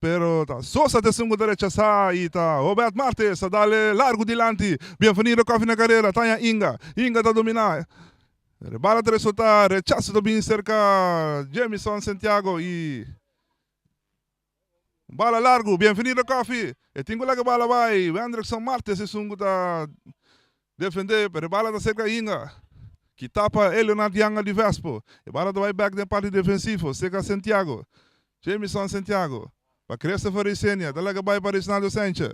Pero ta Sosa ta esun ku ta rechasá i ta Obed Martes ta dale largu dilanti. Bienvenido Koffie na karera, ta haña Inga. Inga ta dominá. Pero e bala ta resultá rechaso ta bin serka Jamison Santiago i un bala largu. Bienvenido Koffie. E tin ku laga e bala bai. Wendrickson Martes esun ku ta defendé pero e bala ta serka Inga. Ki tapa Eleonard Yanga di Vespo. E bala ta bai bek den parti defensivo serka Santiago. Jamison Santiago pa Christopher Isenia ta laga bai pa Risnaldo Sanchez.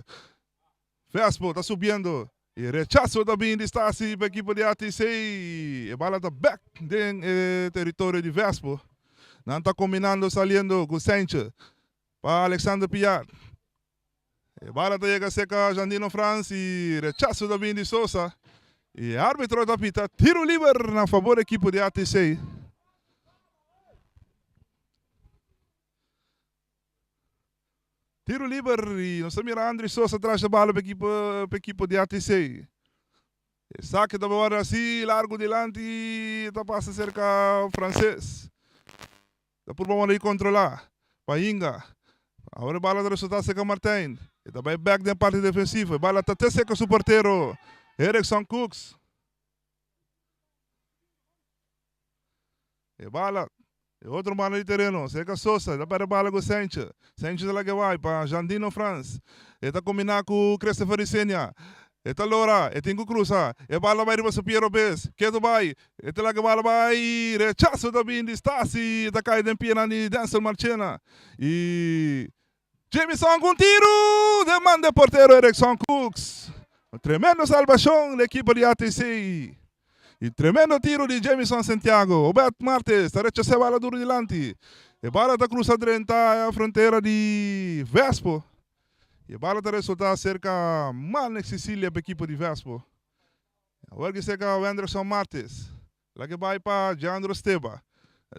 Vespo ta subiendo y rechazo ta bin di Stasi pa ekipo di ATC. E bala ta bek den e teritorio di Vespo. Nan ta combinando saliendo cu Sanchez pa Alexander Piar. E bala ta yega cerca Jandino Frans y rechazo ta bin di Sosa. Y e arbitro ta pita tiro liber na favor ekipo di ATC. Tiro liber y nos ta mira Andri Sosa tras e bala pa ekipo pa ekipo di ATC. E sake ta worde asi largo dilanti ta pasa cerca Frances. Ta purba worde di controla pa Inga. Awor e bala ta resulta cerca Martijn. E ta bay bek den parti defensivo. E bala ta te cerca su portero Erickson Cooks. E bala, e otro banda di tereno, serka Sosa, ta perde bala ku Sanchez. Sanchez ta laga e bai pa Jandino Frans. E ta kombiná ku Christopher Isenia. E ta lora, e tin ku krusa. E bala bai riba su pie robes. Ketu bai, e ta laga e bala bai. Rechaso ta bin di Stasi, e ta kai den pienan di Denzel Marchena. I Jamison ku un tiru den man di e portero Erickson Cooks. Un tremendo salbashon di ekipo di ATC. I tremendo tiru di Jamison Santiago. Obed Martes ta rechasá e bala duru dilanti. E bala ta krusa drenta e frontera di Vespo. I e bala ta resultá serka Manex Cecilia pa ekipo di Vespo. Awor ki serka Wenderson Martes. Laga bai pa Jandro Steba.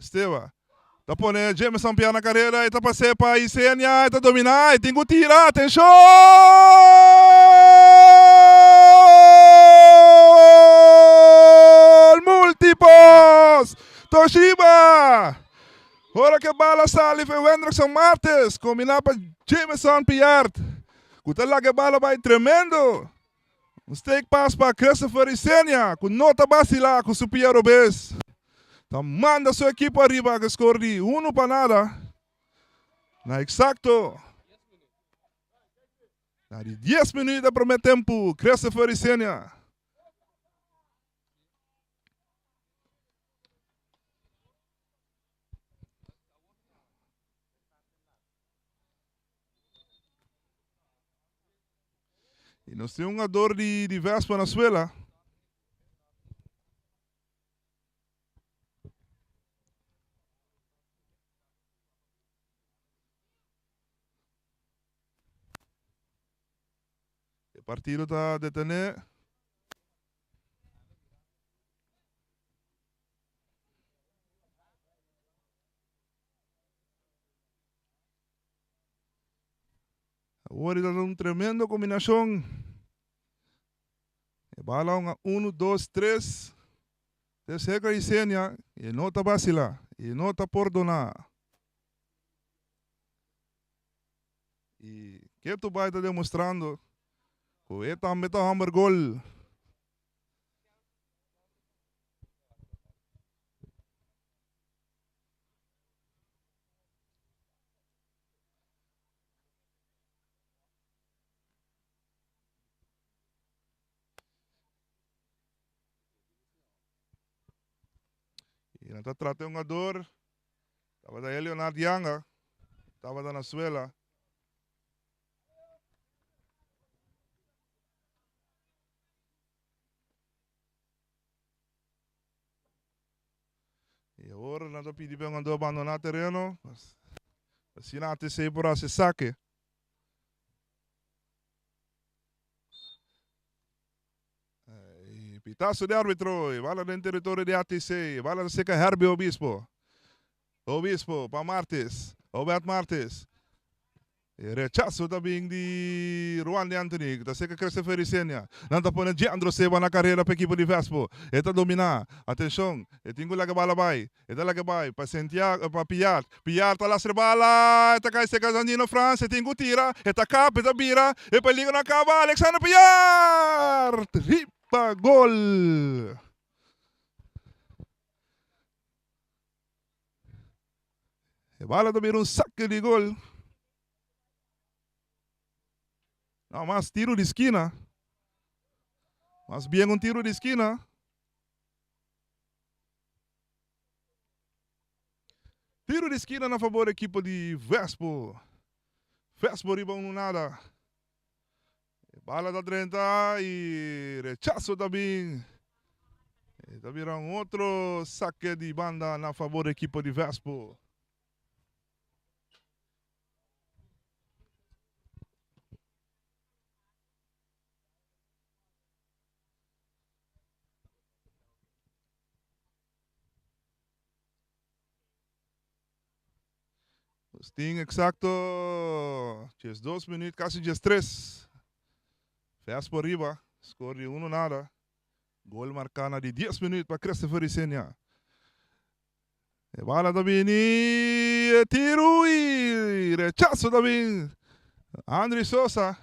Steba ta pone Jameson Pierre na karera, e ta pas'é pa Isenia, e ta dominá, e tin ku tira, atenshon! Multipos! Toshiba! Ora ku e bala sali for Wendrickson Martes, kombiná pa Jameson Pierre, ku ta laga e bala bai tremendo. Un steek pas pa Christopher Isenia ku no ta basilá ku su pia robes. Ta manda su ekipo ariba ku skor di unu pa nada. Na eksakto na di dies minuut di promé tempu Christopher Isenia. Y nos tin un jugador di, di Vespa na suela. E partido ta detene. Awor ta un tremendo combinacion. E bala un a uno, dos, tres. Te seca Isenia y no ta vacila y no ta pordona. Y Keto Bay ta demostrando cu e tambe ta homber gol. Y nan ta trata e hungador, tabata e Leonard Yanga, tabata na suela. Y awor nan ta pidi pa e hungador abandoná tereno, asina ATC por hasi sake. Y pitazo di arbitro, y bala den territorio di ATC, bala ta seca Herbie Obispo. Obispo pa Martes, Obed Martes. E rechaso ta bin di Ruan di Anthony, ta seca Christopher Isenia. Nan ta pone Giandro Seba na carera pa ekipo di Vespo. E ta domina. Atencion, e tin cu laga bala bay. E ta laga bay pa Santiago, pa Piar. Piar ta lastra e bala, e ta cay seca Zandino Frans. E tin cu tira, e ta kap, e ta bira. E peligro no a caba. Alexander Piar! Riba gol! E bala ta bira un saque di gol. No, mas tiro di skina. Mas bien un tiro di skina. Tiro di skina na favor equipo di Vespo. Vespo riba un nada. E bala ta drenta y rechazo ta bin. E ta bira un otro saque di banda na favor equipo di Vespo. Nos tin exacto 12 minuut, casi 13. Vespo riba, score di 1-0. Gol marca na di 10 minuut pa Christopher Isenia. E bala ta bini, e tiro y rechazo ta bin. Andri Sosa.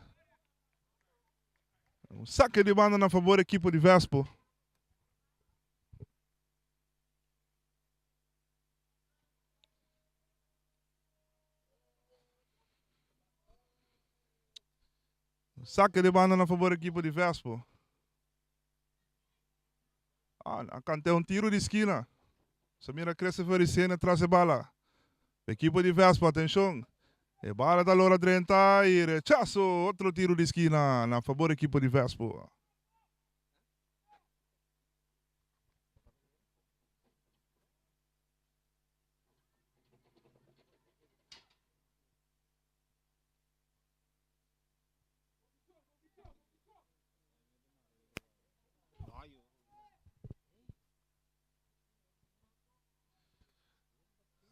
Un saque di banda na favor equipo di Vespo. Saque di banda na favor equipo di Vespo. Ah, a canta un tiro di esquina. Samira Christopher y Sena tras e bala. Equipo di Vespo, atencion. E bala ta lora drenta y rechazo. Otro tiro di esquina na favor equipo di Vespo.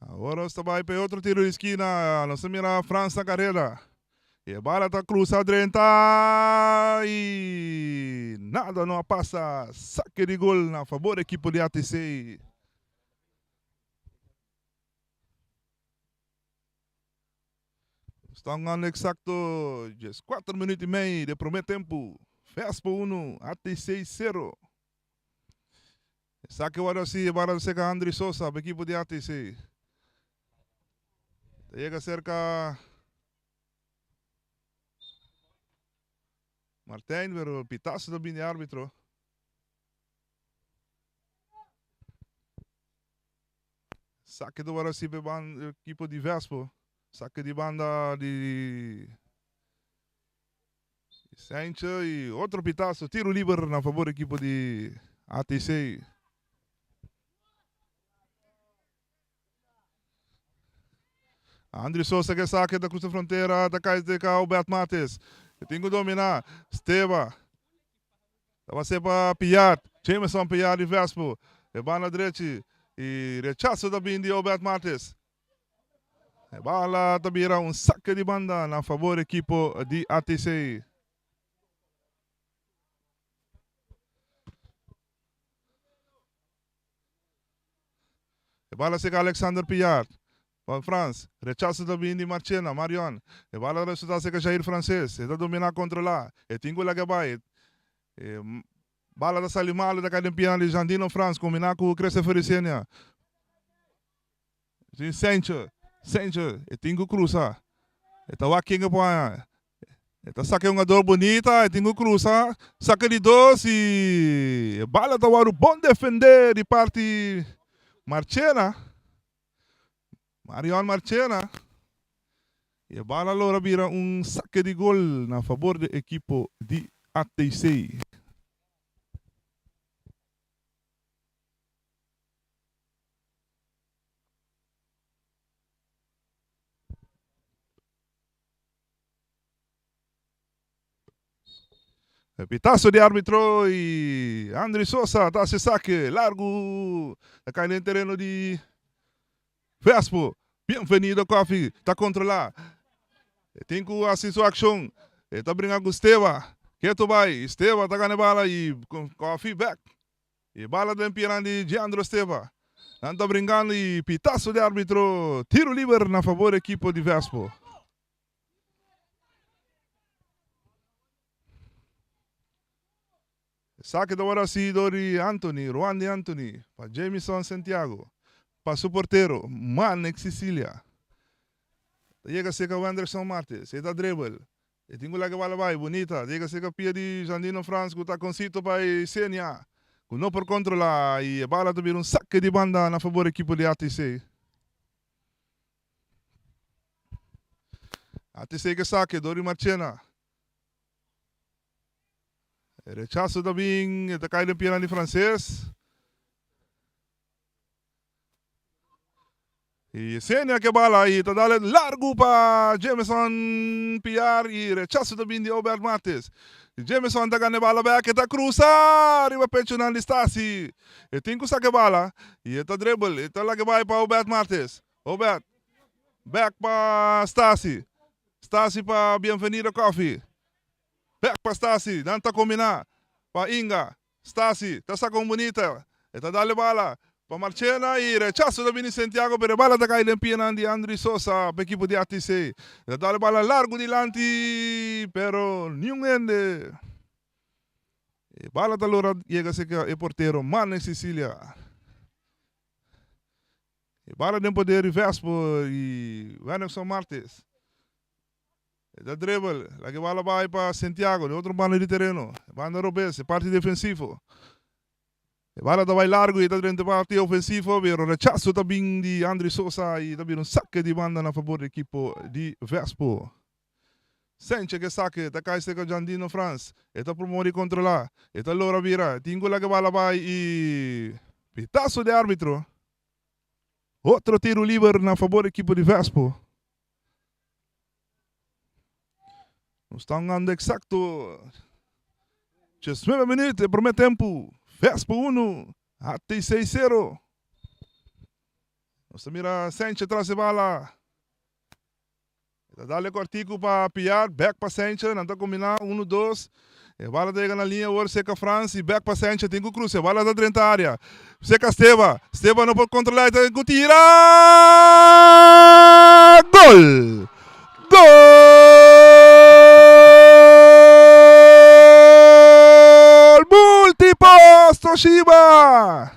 Awor nos ta bai pa e otro tiro di skina. Nos ta mira Frans na karera. E bala ta krusa drenta i nada no a pasa. Sake di gol na fabor ekipo di ATC. Nos ta hungando eksakto 14 minuut i mei di promé tempu. Vespo 1, ATC 0. Esaki wòrdu hasi e bala ta serka Andry Sosa pa ekipo di ATC. Ta yega serka Martijn, pero pitazo ta bini di arbitro. Esaki ta wòrdu hasi pa e ekipo di Vespo. Sake di banda di Sancho y otro pitazo, tiro liber na favor equipo di ATC. Andri Sosa ke sake ta cruza frontera, ta kai te ka Obed Mates. E tin ku domina. Steba. Ta base pa Piat. Jameson Piat di Vespo. E banda drechi. Y rechazo ta bin di Obed Mates. E bala ta bira un saque di banda na favor ekipo di ATC. E bala sega Alexander Pillard. Van Frans. Rechazo ta bin di Marchena, Marion. E bala resulta sega Jair Frances. E ta domina controla. E tin cu laga bay. E bala ta sali malo ta cay den piena di Jandino Frans combina cu Christopher Isenia. Tin Sancho, Sancho, e tin ku krusa. E ta wak ken ku por haña. E ta saka e hungador bunita, e tin ku krusa, saka di dos i e bala ta wòrdu bon defendé di parti Marchena, Marion Marchena. I e bala logra bira un sake di gol na fabor di ekipo di ATC. Pitazo di arbitro y Andri Sosa ta haci saque largo ta cay den tereno di Vespo. Bienvenido Coffee ta controla. E tin ku hasi su akshon. E ta bringa ku Steba. Ketu bai. Steba ta gana e bala i Coffee bek. E bala den pianan di Giandro Steba. Nan ta bringando i pitaso di arbitro. Tiro liber na fabor ekipo di Vespo. Esaki ta wòrdu hasi dor di Anthony, Ruandi Anthony, pa Jamison Santiago, pa su portero, Manek Cicilia. Ta yega serka Wenderson Martes, e ta dribble, e tin ku laga e bala bai, bunita, ta yega serka pia di Jandino Frans ku ta konsito pa e Senia, ku no por kontrolá i e bala ta bira un sake di banda na fabor ekipo di ATC. ATC ke sake dor di Marchena. E rechaso ta bin, e ta kai den piernan di Frances. Y Senia ke bala y ta dale largu pa Jameson Piar y rechaso ta bin di Obert Martes. Jameson ta gana e bala bek, e ta cruza riba pechonan di Stasi. E tin cu saca e bala y e ta dribble, e ta laga bai pa Obert Martes. Obert, bek pa Stasi. Stasi pa Bienvenido Coffee. Bek pa Stasi, nan ta combina pa Inga. Stasi ta saca un bunita, e ta dal e bala pa Marchena y rechazo ta bini Santiago pero e bala ta cay den pianan di Andry Sosa pa ekipo di ATC. E ta dal e bala largo dilanti pero niun hende. E bala ta logra yega cerca e portero Mane Cecilia. E bala den poder di Vespo y Wennerson Martes. E ta dribble, laga e bala bai pa Santiago di otro banda di tereno, e banda robes, e parti defensivo. E bala ta bai largo y ta drenta e parti ofensivo, pero rechazo ta bin di Andry Sosa y ta bira un sake di banda na fabor di ekipo di Vespo. Senche ke sake ta kai serka Jandino Frans, e ta promove di kontrola, e ta logra bira, tin ku laga e bala bai y pitazo di arbitro. Otro tiro liber na fabor di ekipo di Vespo. Nos ta hungando exacto 19 minuut e primer tempo. Vespo 1, ATC 0. Nos ta mira Senche tras e bala. E ta dale kortiku pa Piar, bek pa Senche, nan ta kombiná unu dos. E bala ta yega na liña awor seka Frans i bek pa Senche, tin ku krusa, e bala ta drenta área. Seka Steba, Steba no por kontrolá e ta ku tira! Gol! Gol! Multipos Toshiba!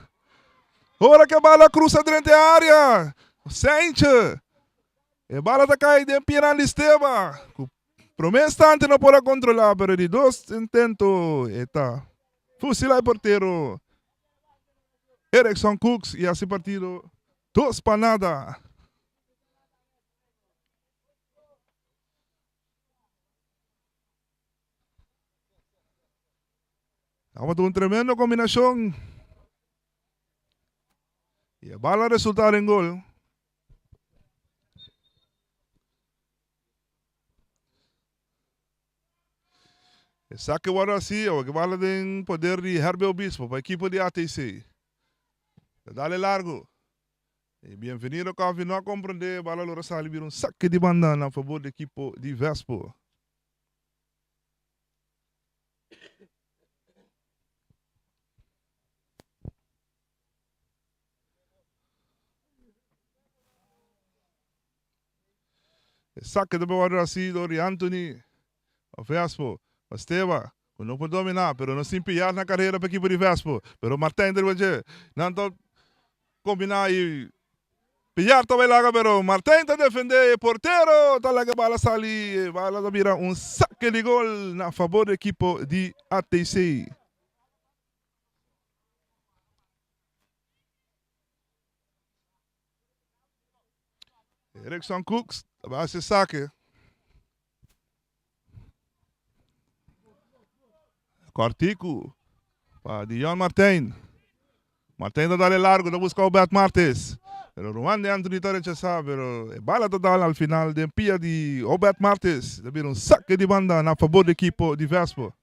Ora ku e bala krusa drenta e área, Senche E bala ta kai den pianan di Steba, ku prome instante no por a kontrolá, pero di dos intento e ta fusila e portero Erickson Cooks i hasi partido 2-0. Tabata un tremendo kombinashon i e bala a resultá den gol. Esaki wòrdu hasi awe ke bala den poder di Herbe Obispo pa ekipo di ATC. Ta dale largu. E Bienvenido Coffee no a komprendé bala lora sali bira un sake di banda na fabor di ekipo di Vespo. E sake ta wòrdu hasi dor di Anthony Vespo pa Steba ku no por dominá pero no sin pillar na karera pa ekipo di Vespo pero Martijn ta riba dje nan ta kombiná i pillar ta bai laga pero Martijn ta defendé e portero ta laga e bala sali e bala ta bira un sake di gol na fabor di ekipo di ATC. Erickson Cooks ta bai hasi sake. Kòrtiku pa Dion Martijn. Martijn ta dale largu, ta buska Obed Martes. Pero Ruan de Anthony ta rechasá, pero e bala ta dal al final den pia di Obed Martes. Ta bira un sake di banda na fabor di ekipo di Vespo.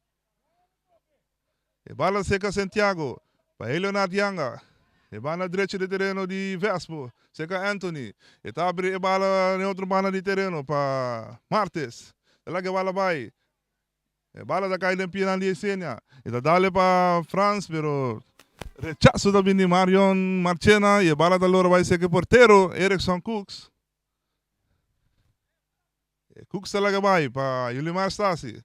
E bala seka Santiago pa Eleonard Yanga. E banda drechi di tereno di Vespo, serka Anthony. E ta abri e bala na e otro banda di tereno pa Martes. Ta laga e bala bai. E bala ta kai den pianan di Yesenia. E ta dale pa Frans, pero rechaso ta bini di Marion Marchena i e bala ta lora bai serka e portero Erickson Cooks. E Cooks ta laga bai pa Yulimar Stasi.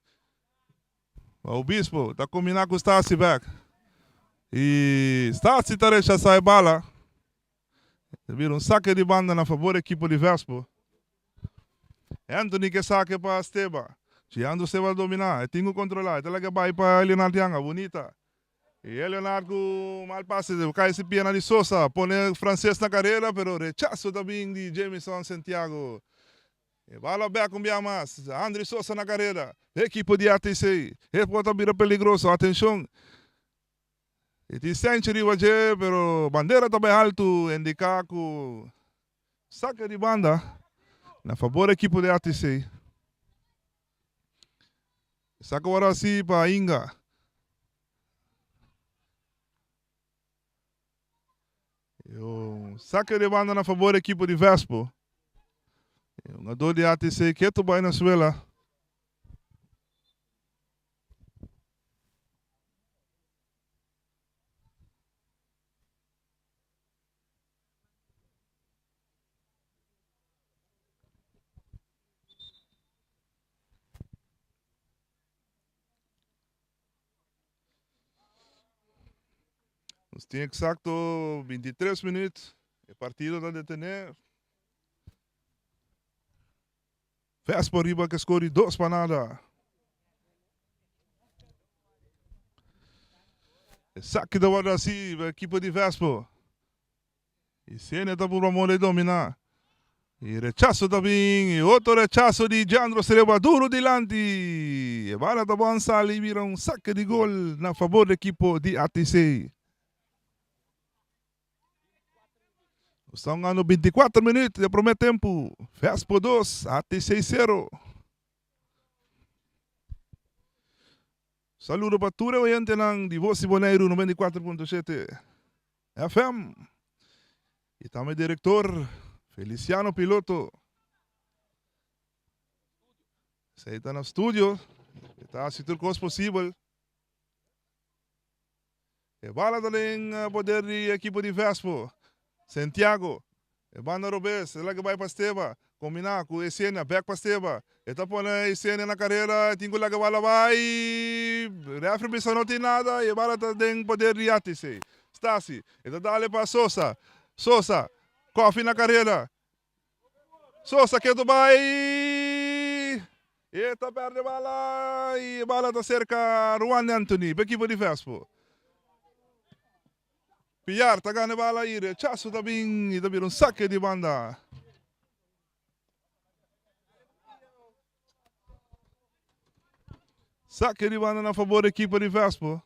Pa Obispo ta kombiná ku Stasi bèk. I Stasi ta rechasá e bala. Ta bira un sake di banda na fabor ekipo di Vespo. Anthony ke sake pa Steba. Giando Steba ta dominá. E tin ku kontrolá. E ta laga bai pa Leonard Yanga. Bunita. I Leonard ku mal pase kai si piena di Sosa. Pone Frances na karera pero rechaso ta bin di Jamison Santiago. E bala bek un bia mas. Andry Sosa na karera. Ekipo di ATC. E por ta bira peligroso. Atenshon. E tin Senchi riba dje, pero bandera ta bai haltu, indiká ku sake di banda na fabor ekipo di ATC. Saka wòrdu hasi pa Inga. Sake di banda na fabor ekipo di Vespo. E hungador di ATC ketu bai na suela. Nos tin exacto 23 minuut. E partido ta detené. Vespo riba ke skor di dos pa nada. Esaki ta wòrdu hasi pa ekipo di Vespo. I Senia ta purba mole dominá. I rechaso ta bin i otro rechaso di Jandro Sreba duru dilanti. E bala ta bon sali i bira un sake di gol na fabor di ekipo di ATC. Nos ta hungando 24 minuut di prome tempu. Vespo 2, ATC 0. Saludo pa tur e oyentenan di Voz di Boneiru 94.7 FM. I tambe direktor Feliciano Piloto. Esei ta na studio. E ta hasi tur kos posibel. E bala ta den poder di ekipo di Vespo. Santiago, e banda robes, e laga bai pa Steba, kombiná ku Esenia, bèk pa Steba. E ta pone Esenia na karera, e tin ku laga bala bai. Rèfri bisa no tin nada i e bala ta den poder di ATC. Stasi, e ta dale pa Sosa. Sosa, Koffie na karera. Sosa ketu bai e ta perde bala y e bala ta cerca Ruan Anthony pa ekipo di Vespo. Pillar ta gana e bala y rechazo ta bin y ta bira un saque di banda. Saque di banda na favor di ekipo di Vespo.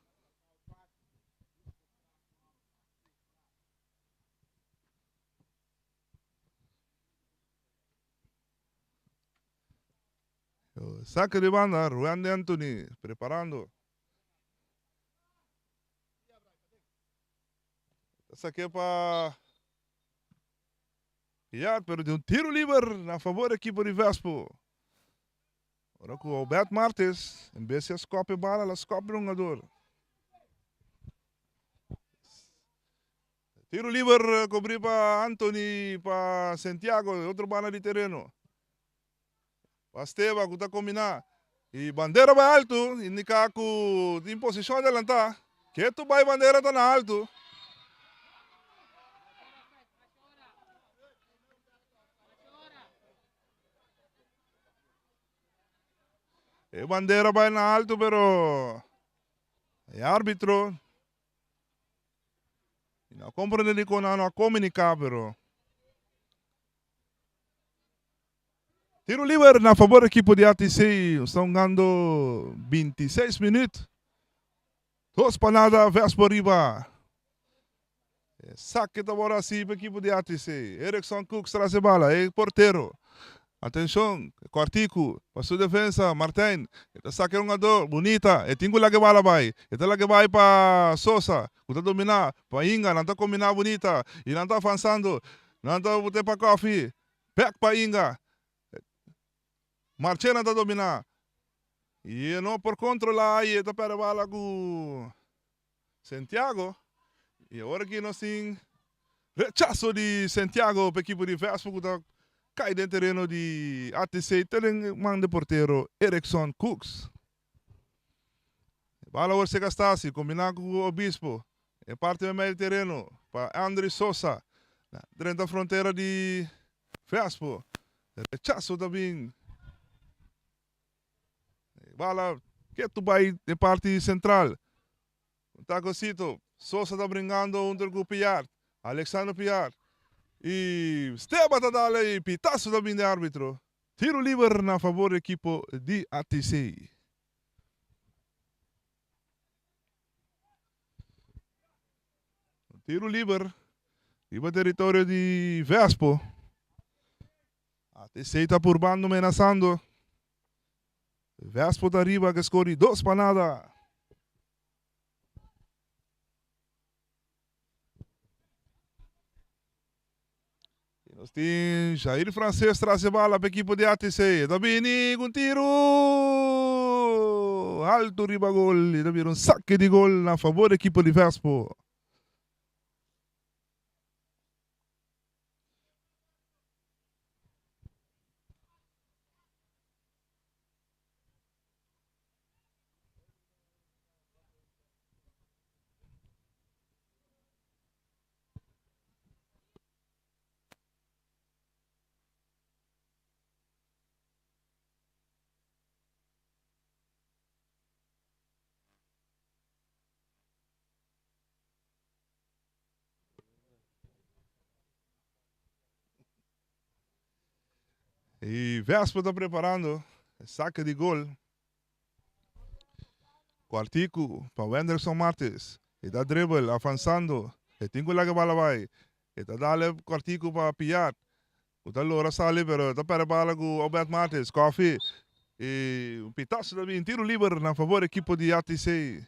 Saque di banda, Ruandy Anthony preparando. Saque pa Yard, pero di un tiro liber na favor equipo di Vespo. Ora cu Albert Martes, en bes di a scop e bala, la scop e hungador. Tiro liber cubri pa Anthony pa Santiago e otro banda di tereno. Pa Esteban cu ta combina y bandera bay alto indica cu tin posicion adelanta. Ketu bay bandera ta na alto. E bandera bay na alto pero e arbitro Mi no a comprende dikon nan no a komuniká pero Tiro liber na fabor ekipo di ATC. Nos ta hungando 26 minuut. Dos pa nada Vespo riba. E sake ta wòrdu hasi pa ekipo di ATC. Erickson Cooks tras e bala, e portero. Atenshon, kòrtiku pa su defensa, Martijn e ta saka e hungadó, bunita, e tin ku laga e bala bai, e ta laga e bai pa Sosa ku ta dominá, pa Inga, nan ta kombiná bunita i nan ta avansando, nan ta bot'é pa Koffie, bèk pa Inga, Marchena ta dominá i e no por kontrolá i e ta pèrdè bala ku Santiago i awor aki nos tin rechaso di Santiago pa ekipo di Vespo ku ta kai den tereno di ATC te den man di portero Erickson Cooks. E bala awor seka Stasi kombiná ku Obispo e parti meimei di tereno pa Andry Sosa na drenta frontera di Vespo. Rechaso ta bin. Bala ketu bai den parti sentral. Un takosito. Sosa ta bringando hunto ku Piart. Alexander Piart. I Steba ta dal i pitaso ta bin di arbitro. Tiro liber na fabor di ekipo di ATC. Tiro liber riba teritorio di Vespo. ATC ta purbando menasando. Vespo ta riba ke skor di 2-0. I nos tin Jair Frances tras e bala pa ekipo di ATC. E ta bini ku un tiru altu riba gol. E ta bira un sake di gol na fabor di ekipo di Vespo. Y Vespo ta preparando e saque di gol. Cuartico pa Wenderson Martes. E ta dribble avanzando. E tin cu laga bala bay. E ta dale cuartico pa Piat. Cu ta lora sali pero e ta perde bala cu Obed Martes. Coffee. Y un pitazo ta bin. Tiro liber na favor equipo di ATC.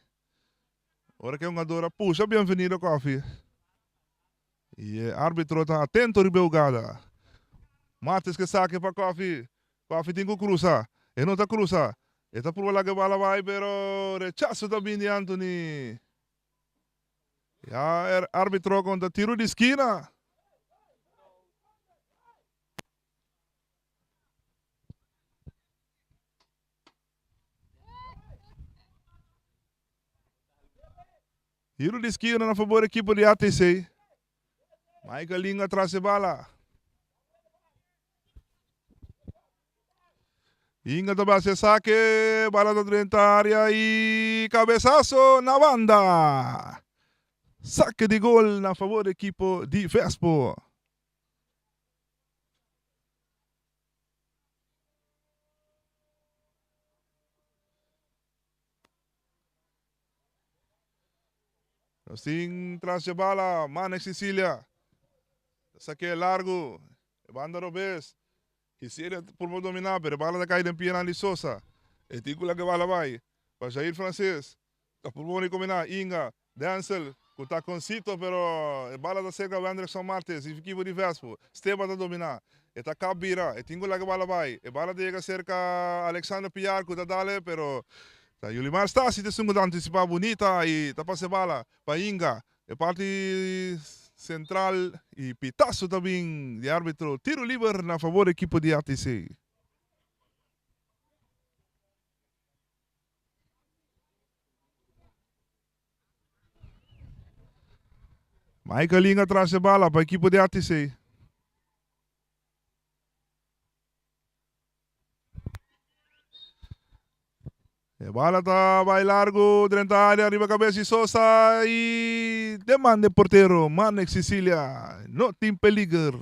Ora cu e hungador a pusha Bienvenido Coffee. Y e arbitro ta atento riba e hugada. Martes ke sake pa Coffee. Coffee tin cu cruza. E no ta cruza. E ta purba laga e bala bay pero rechazo ta bin di Anthony. Ya e arbitro conta tiro di skina. Tiro di skina na fabor ekipo di ATC. Michael Linga tras e bala. Inga ta base sake, bala ta drenta area y cabezazo na banda. Sake di gol na fabor ekipo di Vespo. Nos tin tras dje bala, Manek Cecilia. Ta sak'é largu, e banda robes. Cecilia ta purba dominá, pero e bala ta kai den pianan di Sosa. E tin ku laga e bala bai pa Jair Francis. Ta purba wòrdu kombiná, Inga, Denzel, ku ta konsito, pero e bala ta serka Wendrickson Martes, di ekipo di Vespo. Steba ta dominá. E ta kap bira, e tin ku laga e bala bai. E bala ta yega serka Alexander Piar ku ta dale, pero ta Yulimar Stasi ta esun ku ta antisipá bunita i ta pasa e bala pa Inga. E parti sentral i pitaso ta bin di arbitro. Tiro liber na fabor ekipo di ATC. Michael Inga tras e bala pa ekipo di ATC. E bala ta bai largo drenta área riba cabeza di Sosa y den man den portero Manex Cecilia. No tin peliger.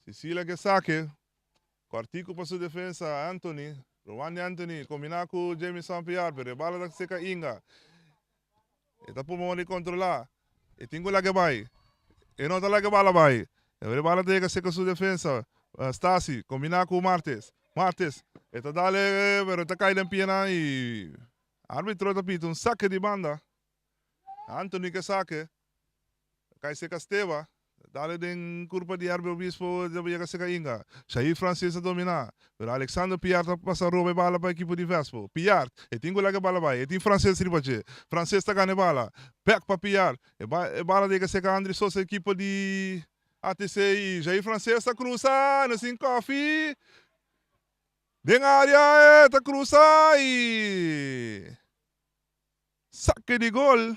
Cecilia ke sake. Kòrtiku pa su defensa Anthony. Rowandi Anthony kombiná ku Jamison Piar pero e bala ta seka Inga. E ta purba di kontrolá. E tin ku laga bai. E no ta laga bala bai. E bala ta yega serka su defensa. Stasi kombiná ku Martes. Martes e ta dale pero e ta kai den pianan i arbitro ta pita un sake di banda. Anthony ke sake. Kai serka Steba. Dale den kurpa di Herbie Obispo ta yega serka Inga. Shair Francis ta dominá, pero Alexander Piart ta pasa roba e bala pa ekipo di Vespo. Piart, e tin ku laga e bala bai. E tin Frances riba dje. Frances ta gana e bala. Bèk pa Piart. E e bala ta yega serka Andry Sosa ekipo di ATC i Jair Frances ta krusa. No sin kòfi. Den área e ta krusa i sake di gol.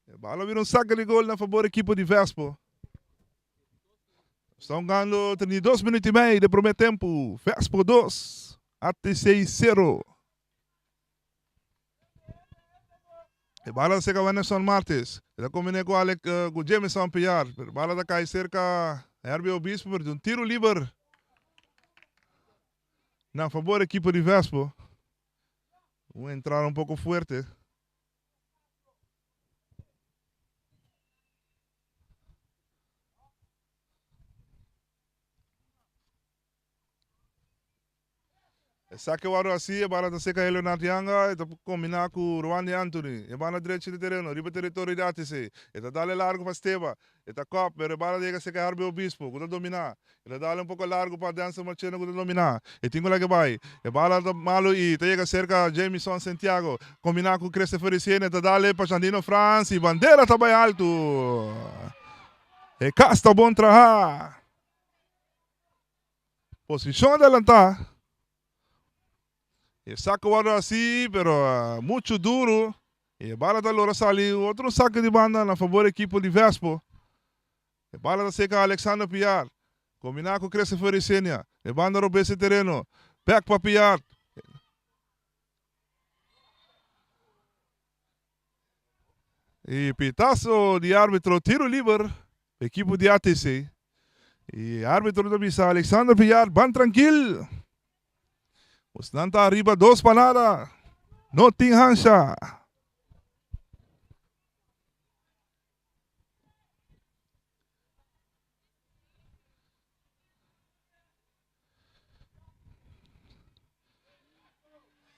E bala bira un sake di gol na fabor ekipo di Vespo. Sta hungando 32 minuut i mei de prome tempu. Vespo 2, ATC 0. E bala ta serka Wenderson Martes. E ta kombine ku Alec ku Jameson Piar. Pero bala ta kai serka Herbie Obispo pero di un tiro liber na fabor ekipo di Vespo. Un entrada un poko fuerte. Esaki wòrdu hasi, e bala ta seka e Leonard Yanga, e ta kombiná ku Rwandy Anthony. E banda drechi di tereno, riba teritorio di ATC. E ta dal e largu pa Steba. E ta kòp, pero e bala ta yega seka Herbie Obispo, ku ta dominá. E ta dal un poko largu pa Denzel Marchena, ku ta dominá. E tin ku laga bai. E bala ta malu i ta yega serka Jamison Santiago. Kombiná ku Christopher Ricena, e ta dal e pa Jandino Frans i bandera ta bai altu. E kas ta bon trahá. Posishon adelantá. E sako wòrdu hasi, pero muchu duru. E bala ta lora sali otro sako di banda na fabor ekipo di Vespo. E bala ta seka Alexander Piar. Kombiná ku Christopher Isenia. E banda robes e tereno. Bèk pa Piar. E pitazo di arbitro tiro liber pa ekipo di ATC. E arbitro ta bisa Alexander Villar ban trankil. Bosnan ta ariba dos pa nada. No tin hansha.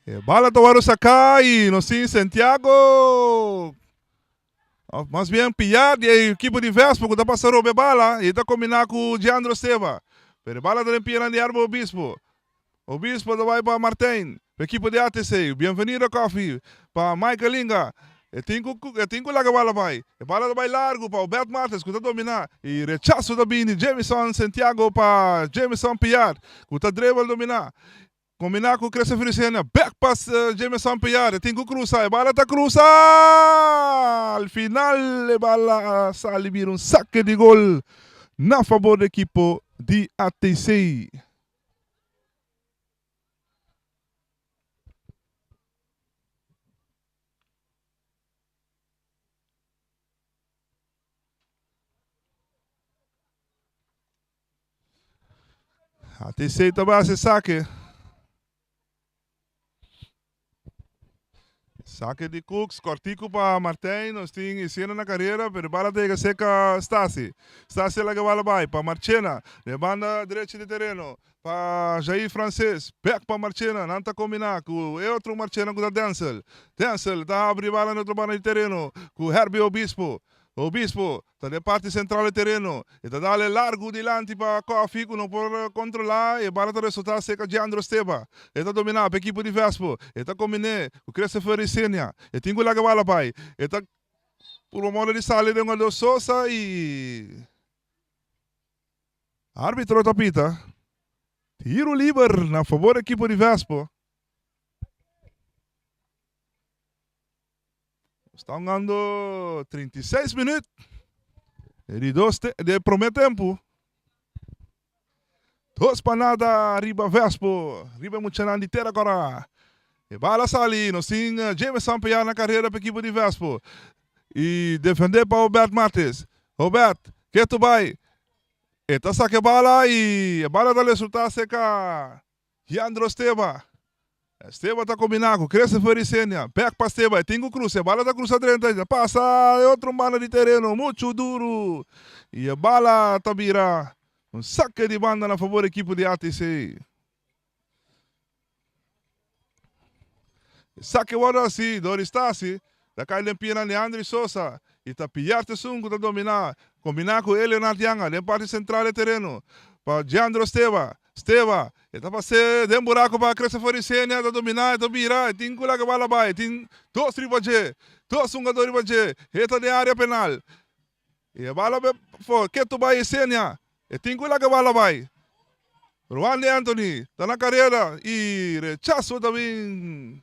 E bala ta wòrdu saká i nos tin Santiago, òf mas bien Piar di e ekipo di Vespo ku ta pasa roba e bala i ta kombiná ku Giandro Esteva. Pero e bala ta den pianan di Herbo Obispo. Obispo ta bai pa Martijn, pa ekipo di ATC. Bienvenido Koffie pa Michael Inga. E tin ku e tin ku laga e bala bai. E bala ta bai largu pa Obed Martes ku ta dominá i rechaso ta bini Jamison Santiago pa Jamison Piar ku ta dribble dominá. Kombiná ku Christopher Lucena. Bek pa Jamison Piar. E tin ku krusa. E bala ta krusa! Al final e bala a sali bira un sake di gol na fabor di ekipo di ATC. ATC ta base sake. Sake di Cooks, kòrtiku pa Martijn, nos tin Isiena na karera, pero e bala ta yega serka Stasi. Stasi a laga e bala bai pa Marchena, den banda drechi di tereno, pa Jair Frances, bèk pa Marchena, nan ta kombiná ku e otro Marchena ku ta Denzel. Denzel ta habri e bala na otro banda di tereno ku Herbie Obispo. Obispo ta den parti sentral di tereno. E ta dal e largu dilanti pa Koffie ku no por kontrolá. E bala ta resultá serka Giandro Esteba. E ta dominá pa ekipo di Vespo. E ta kombiné ku Christopher Isenia. E tin ku laga e bala bai. E ta purba moda di sali den Waldo Sosa i arbitro ta pita tiro liber na fabor ekipo di Vespo. Sta hungando 36 minuut di dos te di prome tempu. Dos pa nada riba Vespo, riba e muchanan di Tera Kora. E bala sali, nos tin Jameson Piar na karera pa ekipo di Vespo. I defende pa Obed Martes. Obed, ketu bai. E ta saka e bala i e bala ta resulta serka Yandro Steba. Steba ta kombiná ku Christopher Isenia. Bèk pa Steba, e tin ku krusa. E bala ta krusa drenta, e ta pasa e otro banda di tereno muchu duru i e bala ta bira un sake di banda na fabor ekipo di ATC. E sake wòrdu hasi dor di Stasi, ta kai den pianan di Andry Sosa i ta Piart esun ku ta dominá, kombiná ku Eleonard Yanga den parti sentral di tereno pa Giandro Steba. Steba, e ta pas'é den buraco pa Christopher Isenia, ta dominá, e ta bira, e tin cu laga bala bai, e tin dos riba dje, dos hungador riba dje, e ta den area penal. I e bala be for ketu bai Isenia, e tin cu laga bala bai. Ruandy Anthony ta na careda i rechaso ta bin,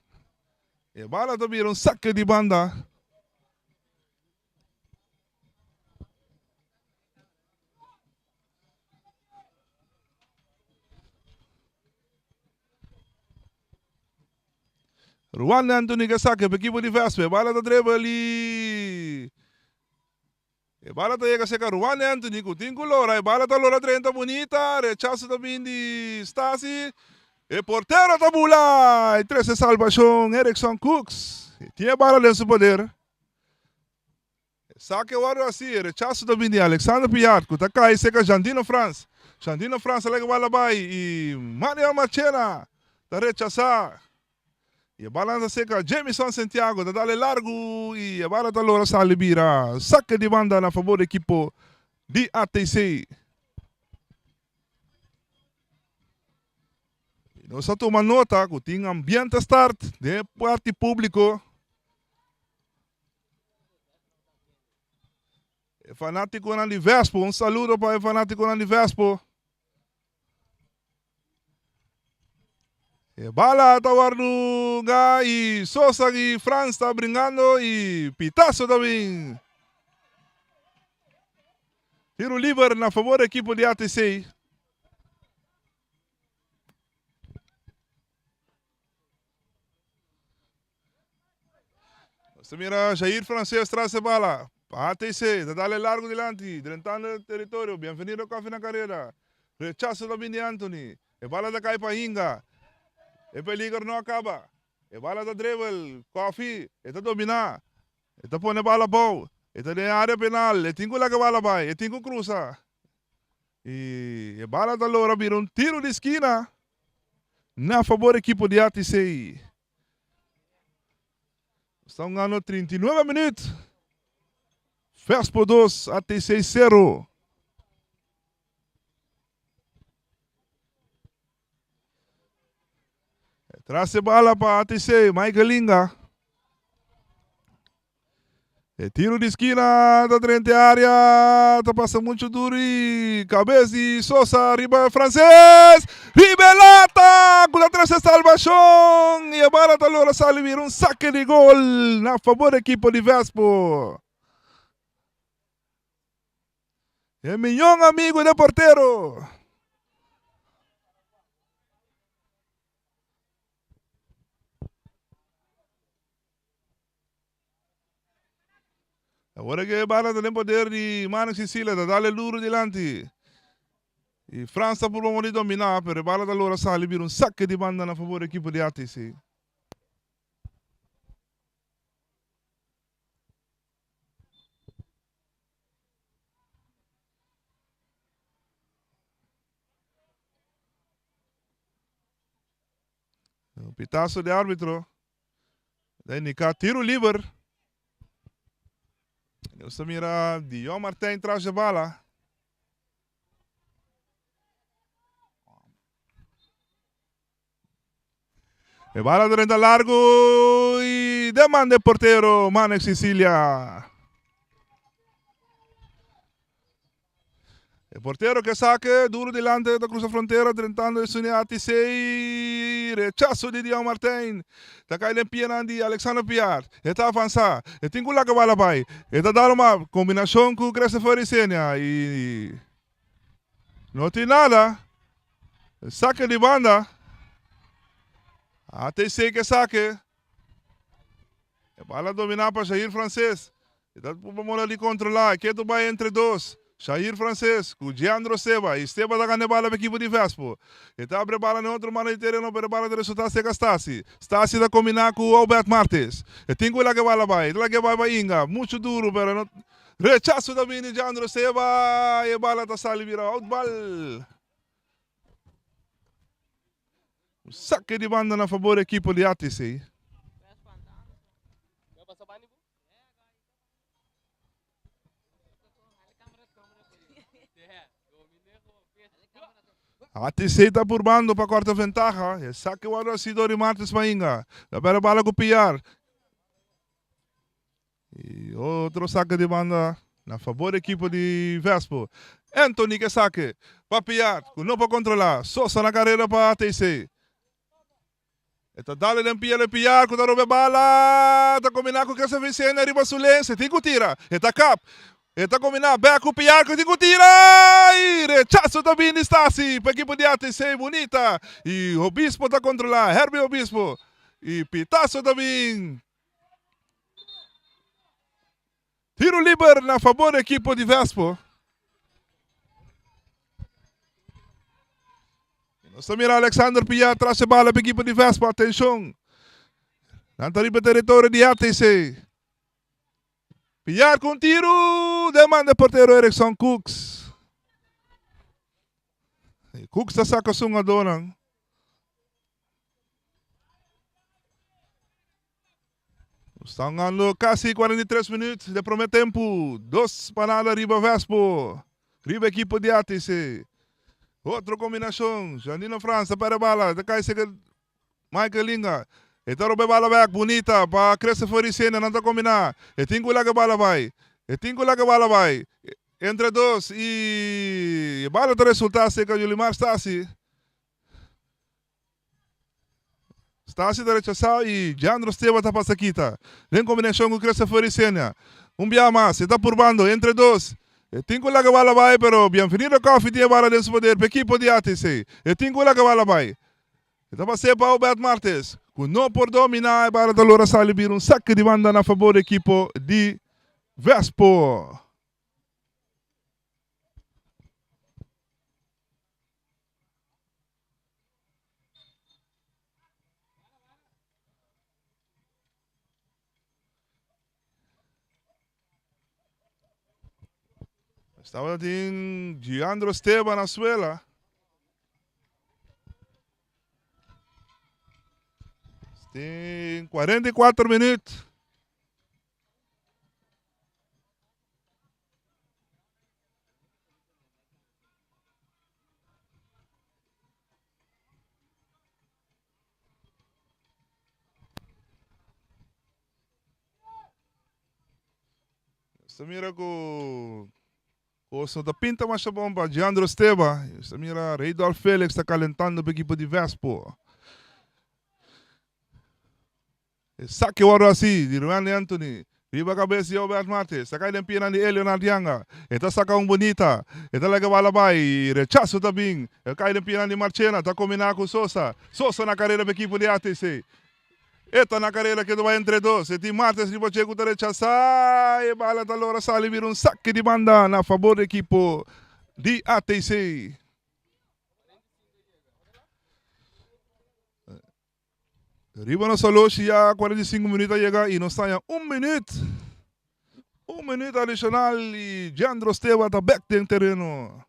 e bala ta bira un saque di banda. Ruan Anthony ke sake pa ekipo di Vespe. Bala ta dribble i e bala ta yega seka Ruan Anthony ku tin ku lora. E bala ta lora drenta bunita. Rechaso ta bin di Stasi. E portero ta bula i trese salbashon Erickson Cooks. E tin e bala den su poder. Esaki a wòrdu hasi, e rechaso ta bini di Alexander Piat ku ta kai serka Jandino Frans. Jandino Frans a laga bala bai i Manuel Marchena ta rechasá. I e bala ta serka Jamison Santiago ta dale largu i e bala ta logra sali bira sake di banda na fabor di ekipo di ATC. Nos a tuma nota ku tin ambiente start den e parti públiko. E fanátikonan di Vespo, un saludo pa e fanátikonan di Vespo. E bala ta wòrdu ga i Sosa i Frans ta bringando i pitazo ta bin. Tiro liber na fabor ekipo di ATC. Nos ta mira Jair Frances tras e bala. Pa ATC, ta dale largo dilanti, drentando e teritorio. Bienvenido Koffie na kareda. Rechaso ta bin di Anthony. E bala ta kai pa Inga. E peligro no a kaba. E bala ta dribble. Koffie, e ta domina. E ta pone bala abou. E ta den area penal. E tin ku laga bala bai. E tin ku krusa. I e bala ta logra bira un tiro di skina na fabor ekipo di ATC. Nos ta hungando 39 minuut. Vespo 2, ATC 0. Tras e bala pa ATC, Michael Linga. E tiro di skina ta drenta e area, ta pasa mucho duro y cabes di Sosa riba Frances. Riba e lata cu ta trece salvacion y e bala ta logra sali bira un saque di gol na favor di equipo di Vespo. E miyon amigo de portero. Awor ke bala ta den poder di Manu Sicilia ta dale duro dilanti. Y Frans ta purba mori domina, pero e bala ta logra sali bira un saque di banda na favor di ekipo di ATC. Pitazo di arbitro. Ta indica tiro liber. Nos ta mira Dion Martijn tras de bala. E bala drenta largo y demanda e portero Manex Sicilia. E portero ke sake duro dilante ta cruza frontera drentando e suni ATC. Rechazo di Dion Martijn. Ta kai den pianan di Alexander Piar. E ta avansa. E tin ku laga bala bai. E ta dar uma kombinashon ku Christopher Isenia i no tin nada. Sake di banda. ATC ke sake. E bala domina pa Jair Frances. E ta purba moda di kontrola. E ketu bai entre dos. Shair Frances ku Giandro Seba i Seba ta gana e bala pa ekipo di Vespo. E ta abri e bala na e otro mano di tereno pero e bala ta resultá serka Stasi. Stasi ta kombiná ku Obed Martes. E tin ku laga e bala bai. E ta laga e bai pa Inga. Muchu duru pero no rechaso ta bini Giandro Seba i e bala ta sali bira outbal. Un sake di banda na fabor di ekipo di ATC. ATC ta purbando pa korta ventaha. E sake wòrdu hasi dor di Martins Mainga. Ta bèra bala ku Piar. I otro sake di banda na fabor di ekipo di Vespo. Anthony ke sake pa Piar ku no por kontrolá. Sosa na karera pa ATC. E ta dale den pia le Piar ku ta roba e bala. Ta kombiná ku Christopher Vicente riba su lens. E tin ku tira. E ta kap. E ta kombiná bèk ku Piar ku tin ku tira. I rechaso ta bini di Stasi pa ekipo di ATC. Bunita. I Obispo ta kontrolá. Herbie Obispo. I pitaso ta bin. Tiro liber na fabor di ekipo di Vespo. Nos ta mira Alexander Piar tras e bala pa ekipo di Vespo. Atenshon. Nan ta riba teritorio di ATC. Piar ku un tiru den man di portero Erickson Cooks. Cooks ta saka su hungadónan. Nos ta hungando casi 43 minuut de prome tempo. Dos pa nada riba Vespo. Riba equipo di ATC. Otro combinacion. Jandino Frans ta perde bala. Ta cai seca Michael Linga. E ta roba e bala bek. Bunita pa Christopher Isena. Nan ta combina. E tin cu laga e bala bay. E tin cu laga e bala bay. Entre dos y e bala ta resulta seca Yulimar Stasi. Stasi ta rechasá i Jandro Steba ta pasa kita. Den kombinashon ku Christopher Isenia. Un bia mas, e ta purbando entre dos. E tin ku laga bala bai, pero Bienvenido Coffee tin e bala den su poder pa ekipo di ATC. E tin ku laga bala bai. E ta pas'é pa Obed Martes, ku no por dominá e bala ta lora sali bira un sake di banda na fabor di ekipo di Vespo. Estaba tin Giandro Esteban na suela. Tin 44 minuut. Nos ta mira ku kos no ta pinta masha bon pa Giandro Esteba. Nos ta mira Reidolf Felix ta kalentando pa ekipo di Vespo. E sake wòrdu hasi di Ruandy Anthony riba kabes di Obert Martes. Ta kai den pianan di Eleonard Yanga. E ta saka un bunita. E ta laga e bala bai i rechaso ta bin. E kai den pianan di Marchena. Ta kombiná ku Sosa. Sosa na karera pa ekipo di ATC. E ta na karera ke ta bai entre dos. E tin Martes riba dje ku ta rechasá. E bala ta lora sali bira un sake di banda na fabor di ekipo di ATC. Riba nos oloshi ya 45 minuut a yega y nos ta haña un minuut. Un minuut adicional y Jandro Stewart ta bek den tereno.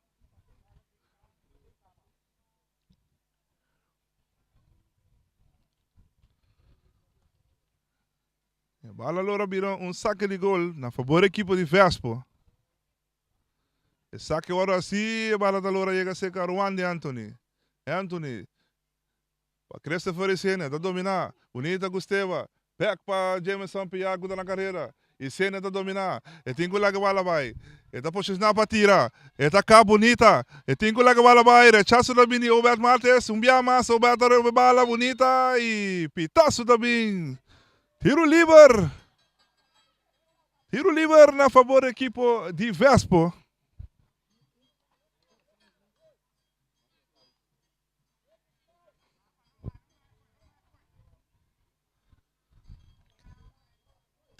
E bala lora bira un saque di gol na fabor equipo di Vespo. E saque wòrdu hasi, e bala ta lora yega serka Ruan di Anthony. Anthony Pa Christopher Isenia ta dominá. Bunita ku Steba. Bèk pa Jameson Piar ku ta na karera. Isenia ta dominá. E tin ku laga bala bai. E ta posishoná pa tira. E ta kap bunita. E tin ku laga bala bai. Rechaso ta bin di Obed Martes. Un bia mas Obed ta roba e bala bunita i pitaso ta bin. Tiru liber. Tiru liber na fabor di ekipo di Vespo.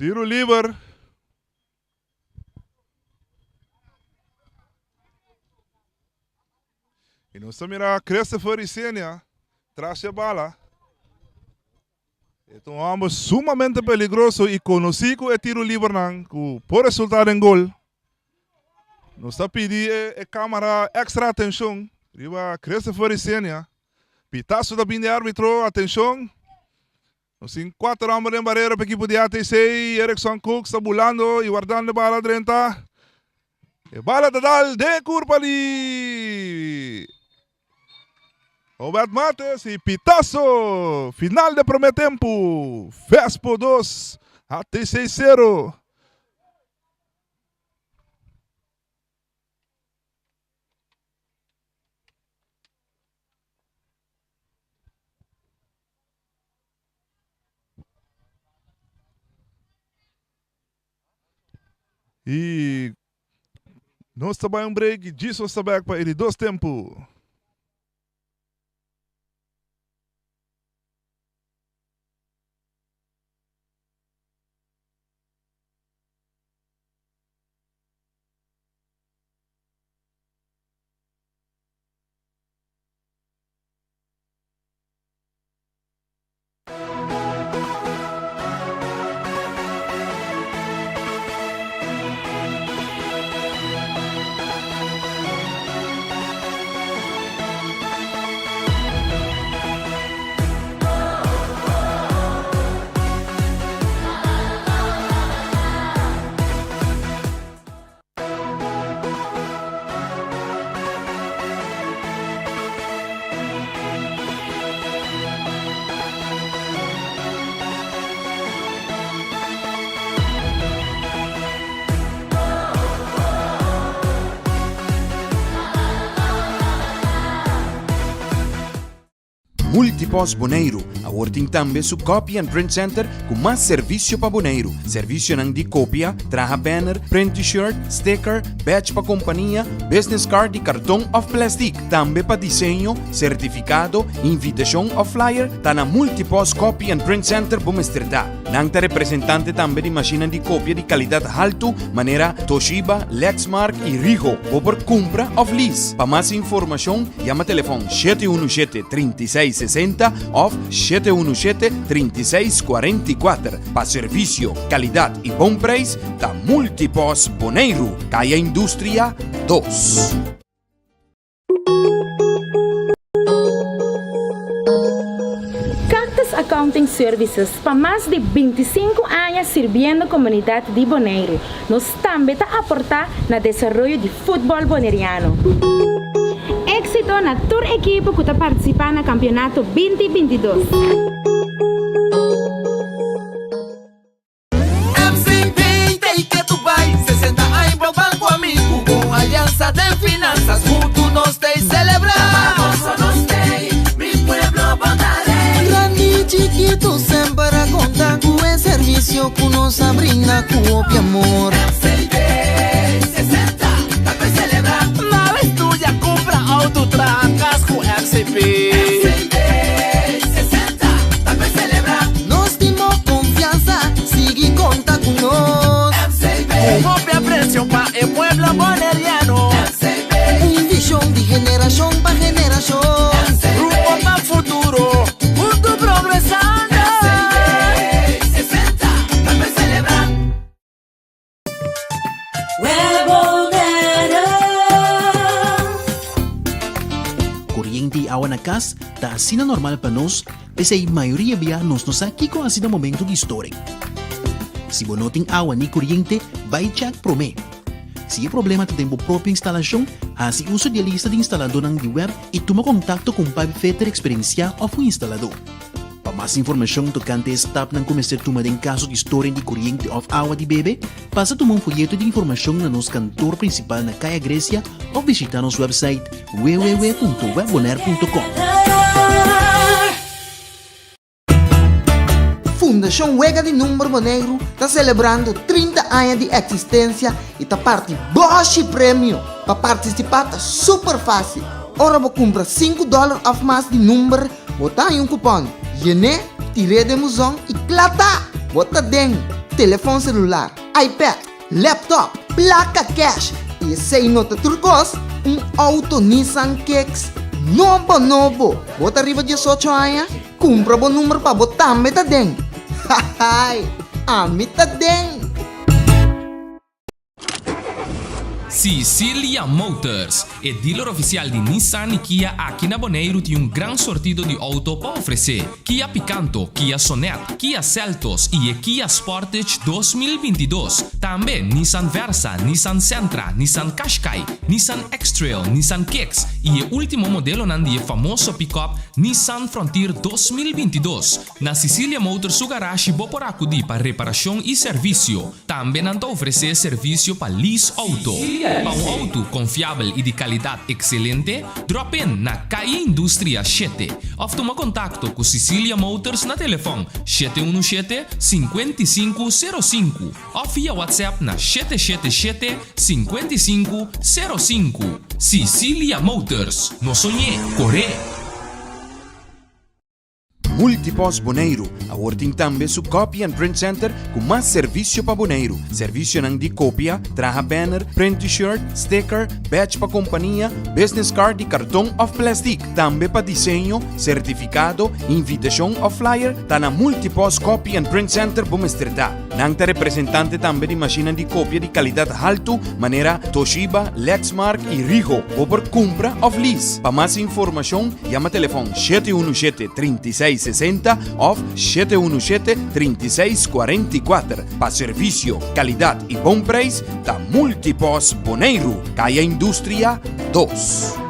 Tiro liber. Nos ta mira Christopher Isenia tras e bala. E ta un homber sumamente peligroso y conoci cu e tiro libernan cu por resulta den gol. Nos ta pidi e camara extra atencion riba Christopher Isenia. Pitazo ta bin di arbitro, atencion. Nos tin cuater homber den barera pa ekipo di ATC. Erickson Cooks ta bulando y wardando e bala drenta. E bala ta dal den e curpa di Obed Mates y pitazo final de primer tempo. Vespo 2, ATC 0. Y nos ta bai un break y djis nos ta bek pa e di dos tempo. Multipost Boneiru awor tin tambe su Copy and Print Center ku mas servisio pa Boneiru. Servisionan di kopia, traha banner, print t-shirt, sticker, badge pa kompania, business card di karton òf plèstik. Tambe pa diseño, sertifikado, invitashon òf flyer, ta na Multipost Copy and Print Center bo mester ta. Nan ta representante tambe di mashinnan di kopia di kalidat haltu manera Toshiba, Lexmark i Ricoh. Bo por kumpra òf lease. Pa mas informashon yama telefòn 717 36 60 òf 717 36 44. Pa servisio, kalidat i bon preis ta Multipost Boneiru, Kaya Industria dos. Cactus Accounting Services pa mas di 25 aña sirbiendo komunidat di Boneiru. Nos tambe ta aportá na desaroyo di futbòl boneriano. Éksito na tur ekipo ku ta partisipá na kampionato 20 22. MCB ta y ke tu bai 60 aña bo ban cu ami Cu bon alianza den finanzas Hunto nos ta y celebra Pa gozo nos t'ey Mi pueblo bo ta rey. Grandi y chikitu semper a konta ku e servisio ku nos a brinda ku hopi amor. MCB 60 ta pa celebra. Na bes tuya kumpra auto traha kas ku MCB. MCB 60 ta pa celebra. Nos tin bo konfiansa, sigui konta ku nos. MCB. Ku hopi apresio pa e pueblo boneriano. MCB. Un vishon di generashon pa generashon. MCB. Rumbo pa futuro, huntu progresando. MCB. 60 ta pa celebra. Koriente i awa na kas ta asina normal pa nos, p'esei mayoria bia nos no sa kiko hasi na momentu di storing. Si bo no tin awa ni koriente, bai chèk promé. Si e problema ta den bo propio instalashon, hasi uso di e lista di instaladónan di web i tuma kontakto ku un pipefitter eksperensiá òf un instaladó. Pa mas informashon tokante e stapnan ku mester tuma den kaso di storing di koriente òf awa di bebe, pasa tuma un foyeto di informashon na nos kantor prinsipal na Kaya Grecia òf bishitá nos wèpsait www.webbonaire.com. Fundashon Wega di Number Boneiru ta selebrando 30 aña di eksistensia i ta parti bòshi premio! Pa partisipá ta super fásil! Ora bo kumpra sinku dòler òf mas di number, Bo ta haña un kupòn, yen'é, tir'é den buzon i kla ta! Bo ta den telefòn selular, iPad, laptop, plaka kèsh i esei no ta tur kos, un outo Nissan Kicks. Nobo nobo! Bo ta riba diesocho aña? Kumpra bo number pa bo tambe ta den! Hahaai! Ami ta den! Sicilia Motors, e dealer ofisial di Nissan i Kia aki na Boneiru tin un gran sortido di outo pa ofresé, Kia Picanto, Kia Sonet, Kia Seltos i e Kia Sportage 2022. Tambe Nissan Versa, Nissan Sentra, Nissan Qashqai, Nissan X-Trail, Nissan Kicks i e último modelonan di e famoso pick-up Nissan Frontier 2022. Na Sicilia Motors su garashi bo por akudí pa reparashon i servisio. Tambe nan ta ofresé servisio pa lease outo. Pa un outo konfiabel i di kalidat ekselente, drop in na Calle Industria shete òf tuma kontakto ku Sicilia Motors na telefòn 717 55 05 òf via WhatsApp na 777 55 05. Sicilia Motors, no soñ'é, kor'é! Multipost Boneiru awor tin tambe su Copy and Print Center ku mas servisio pa Boneiru. Servisionan di kopia, traha banner, print t-shirt, sticker, badge pa kompania, business card di karton òf plèstik. Tambe pa diseño, sertifikado, invitashon òf flyer ta na Multipost Copy and Print Center bo mester ta. Nan ta representante tambe di mashinnan di kopia di kalidat haltu manera Toshiba, Lexmark i Ricoh. Bo por kumpra òf lease. Pa mas informashon yama telefòn 717 36 60 òf 717 36 44. Pa servisio, kalidat i bon preis ta Multipos Boneiru, Kaya Industria 2.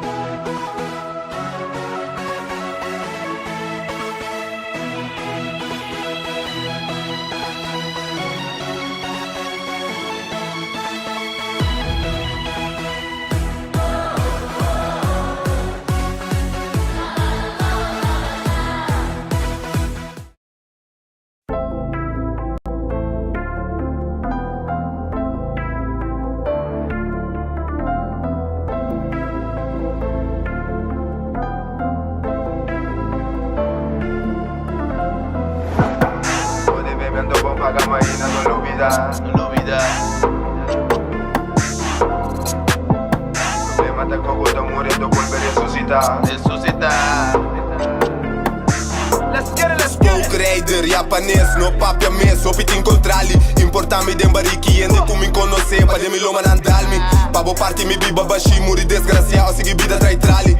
Spookrijder, Japanes, no papia mes, hopi tin kontrali Importa mi den bariki, hende ku mi konosé Pa den mi loma nan dal mi Pa bo parti mi biba bashí, muri desgrasiá o sigui bida trai trali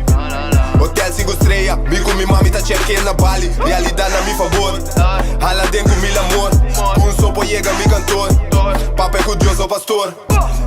Hotel sinku strea, mi ku mi mami ta check-in na Bali Realidat na mi fabor, hala den ku mil amor Un so por yega mi kantor, papia ku Dios o pastor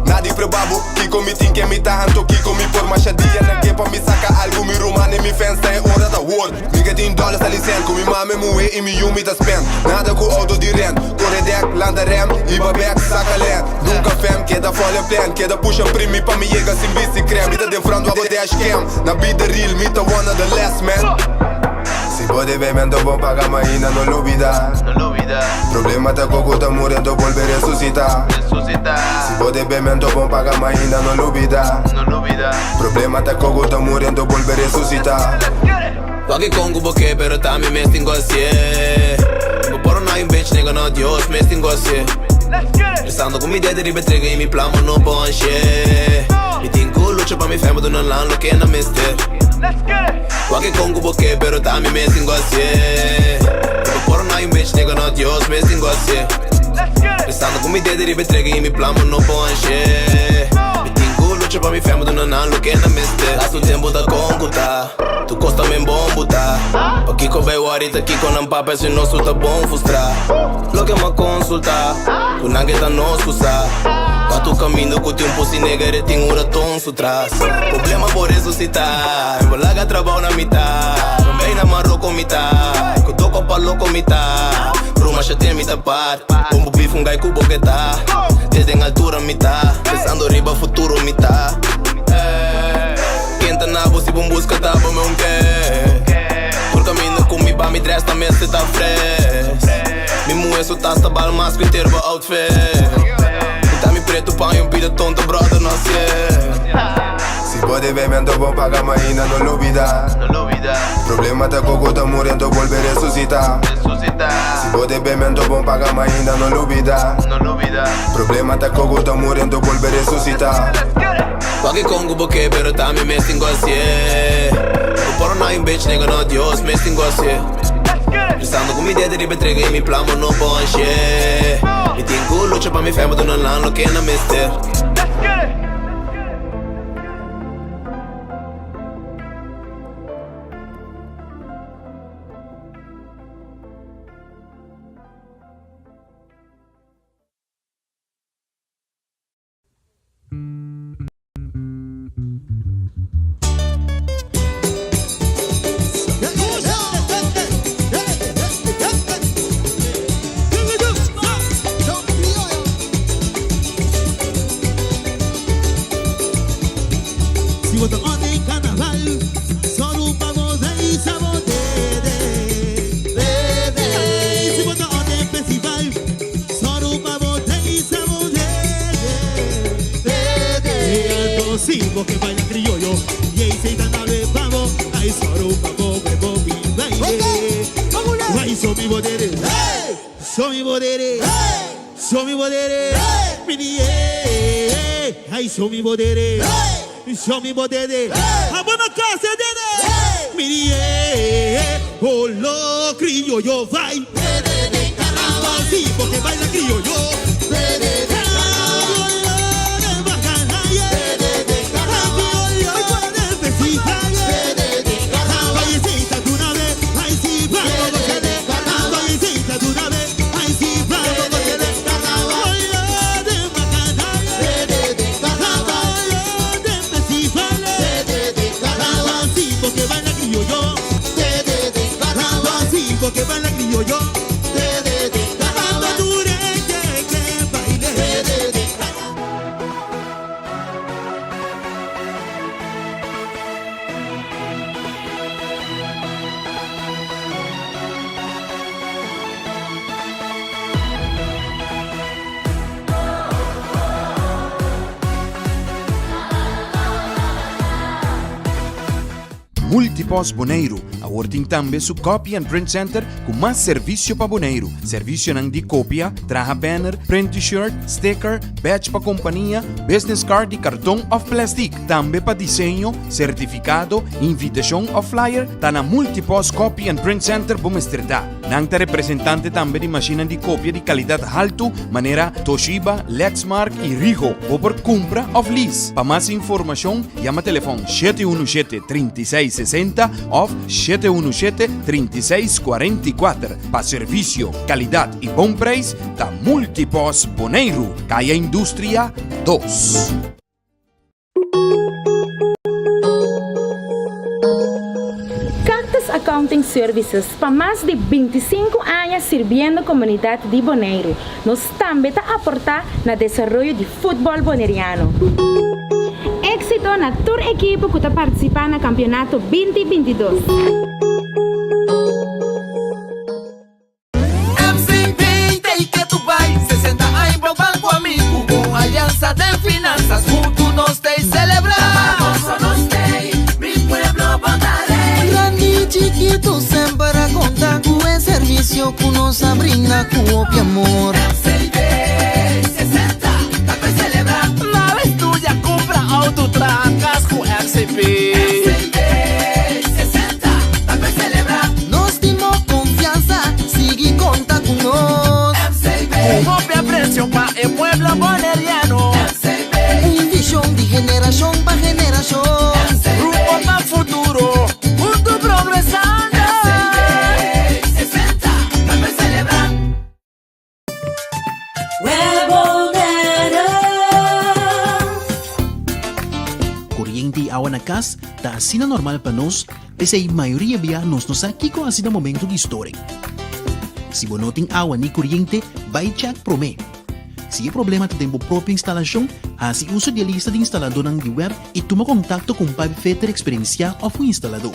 Nadi prueba bo, kiko mi tin ke mi ta anto kiko mi por Masha dia nan ke pa mi saka algu, mi ruman i mi fans ta e ora ta wor Mi ke tin dollars ta licen, ku mi mame muhe i mi yu mi ta spend Nada ku auto di rent, kore dek, lanta rem, hiba bek, saka lent Nunka fem, keda follow plan, keda pusha primi pa mi yega sin bisti krem Mi ta den front wak bo dash cam, na bida real mi ta one of the last man Si bo debe mi anto bon paga ma ainda no lubida Problema ta koko ta muri anto bolbe resusita Si bo debe mi anto bon paga ma ainda no lubida Problema ta koko ta muri anto bolbe resusita. Wak kon ku bo ke pero ta mi mes tin ku hasié Mi bo por no hay un bitch nigga no Dios mes tin ku hasié Pensando ku mi dede riba e trigger i mi plan bo no por hanshe Mi tin ku lucha pa mi fam duna nan loke nan mester Wak kon ku bo ke pero ta mi mes tin ku hasié Mi bo por no hay un bitch nigga no Dios mes tin ku hasié Pensando ku mi dede riba e trigger i mi plan bo no por hanshe Mi tin ku lucha pa mi fam duna nan loke nan mester Lastu tempu ta kon ku ta. Tu kos ta men bon buta. Pakiko bai wòri ta kiko nan papia si nos su ta bon frustrá. Loke m'a konsultá ku nan ke ta nos ku sa. Pa tu kaminda ku tin un pussy nigger e tin un raton su tras. Problema por resusitá, mi por laga trabou na mitá. Con bay na Maroko mi ta, ku toko pa loko mi ta. Ruma shete mi ta par, bon bu beef un guy ku bo ke ta. Desde en altura mi ta, pensando riba futuro mi ta. Ken ta na bo si bon buska ta bo me un ke Tur kaminda ku mi ba mi dress ta mester ta fresh Mi muhe su tas ta bal mas ku inter bo outfit Mi ta mi pretu pan y un pida tonto brother no hacié. Si bo debe mi anto bo paga ma ainda no lubida Problema ta koko ta muri anto bolbe resusita Si bo debe mi anto bo paga ma ainda no lubida Problema ta koko ta muri anto bolbe resusita. Wak e kon ku bo ke, pero ta mi mes tin ku hasié. Bo por na un bitch nigga, no Dios mes tin ku hasié. Pensando ku mi dede riba e trigger i mi plan bo no por hanshé. Mi tin ku lucha pa mi fam duna nan loke nan mester. Si bo ta on den carnaval, solo pa bo reisa bo dede. Si bo ta on den festival, solo pa bo reisa bo dede. Alto si bo ke baila criollo, y ei se dan ale pavo, ay solo pa bo bebo mi baile. Ay so mi bo dede, so mi bo dede, so mi bo dede, mi di ay so mi bo dede. Show mi bo dede. Abo na casa dede. Mi di oh lo criollo vai. Sí, porque baila criollo. Multipost Boneiru awor tin tambe su Copy and Print Center ku mas servisio pa Boneiru. Servisionan di kopia, traha banner, print T-shirt, sticker, badge pa kompania, business card di karton òf plèstik. Tambe pa diseño, sertifikado, invitashon òf flyer, ta na Multipost Copy and Print Center bo mester ta. Nan ta representante tambe di mashinnan di kopia di kalidat haltu manera Toshiba, Lexmark i Ricoh. Bo por kumpra òf lease. Pa mas informashon yama telefòn 717 36 60 òf 717 36 44. Pa servisio, kalidat i bon preis ta Multipost Boneiru, Kaya Industria dos. Cactus Accounting Services pa mas di 25 aña sirbiendo komunidat di Boneiru. Nos tambe ta aportá na desaroyo di futbòl boneriano. Éksito na tur ekipo ku ta partisipá na kampionato 20 22. MCB ta y ke tu bai 60 aña bo ban cu ami Cu bon alianza den finanzas Hunto nos ta y celebra Pa gozo nos t'ey Mi pueblo bo ta rey. Grandi y chikitu semper a conta cu e servicio cu nos a brinda cu hopi amor. MCB 60 ta pa celebra. Na estudia, cumpra auto, traha cas cu MCB. MCB 60 ta pa celebra. Nos tin bo confianza, sigui conta cu nos. MCB. Cu hopi aprecio pa e pueblo boneriano. MCB. Un vision di generacion pa generacion. MCB. Rumbo pa futuro, hunto progresando. MCB 60 ta pa celebra. Koriente i awa na kas ta asina normal pa nos, p'esei mayoria bia nos no sa kiko hasi na momento di storing. Si bo no tin awa ni koriente, bai chèk promé. Si e problema ta den bo propio instalashon, hasi uso di e lista di instaladónan di web i tuma kontakto ku un pipefitter eksperensiá òf un instaladó.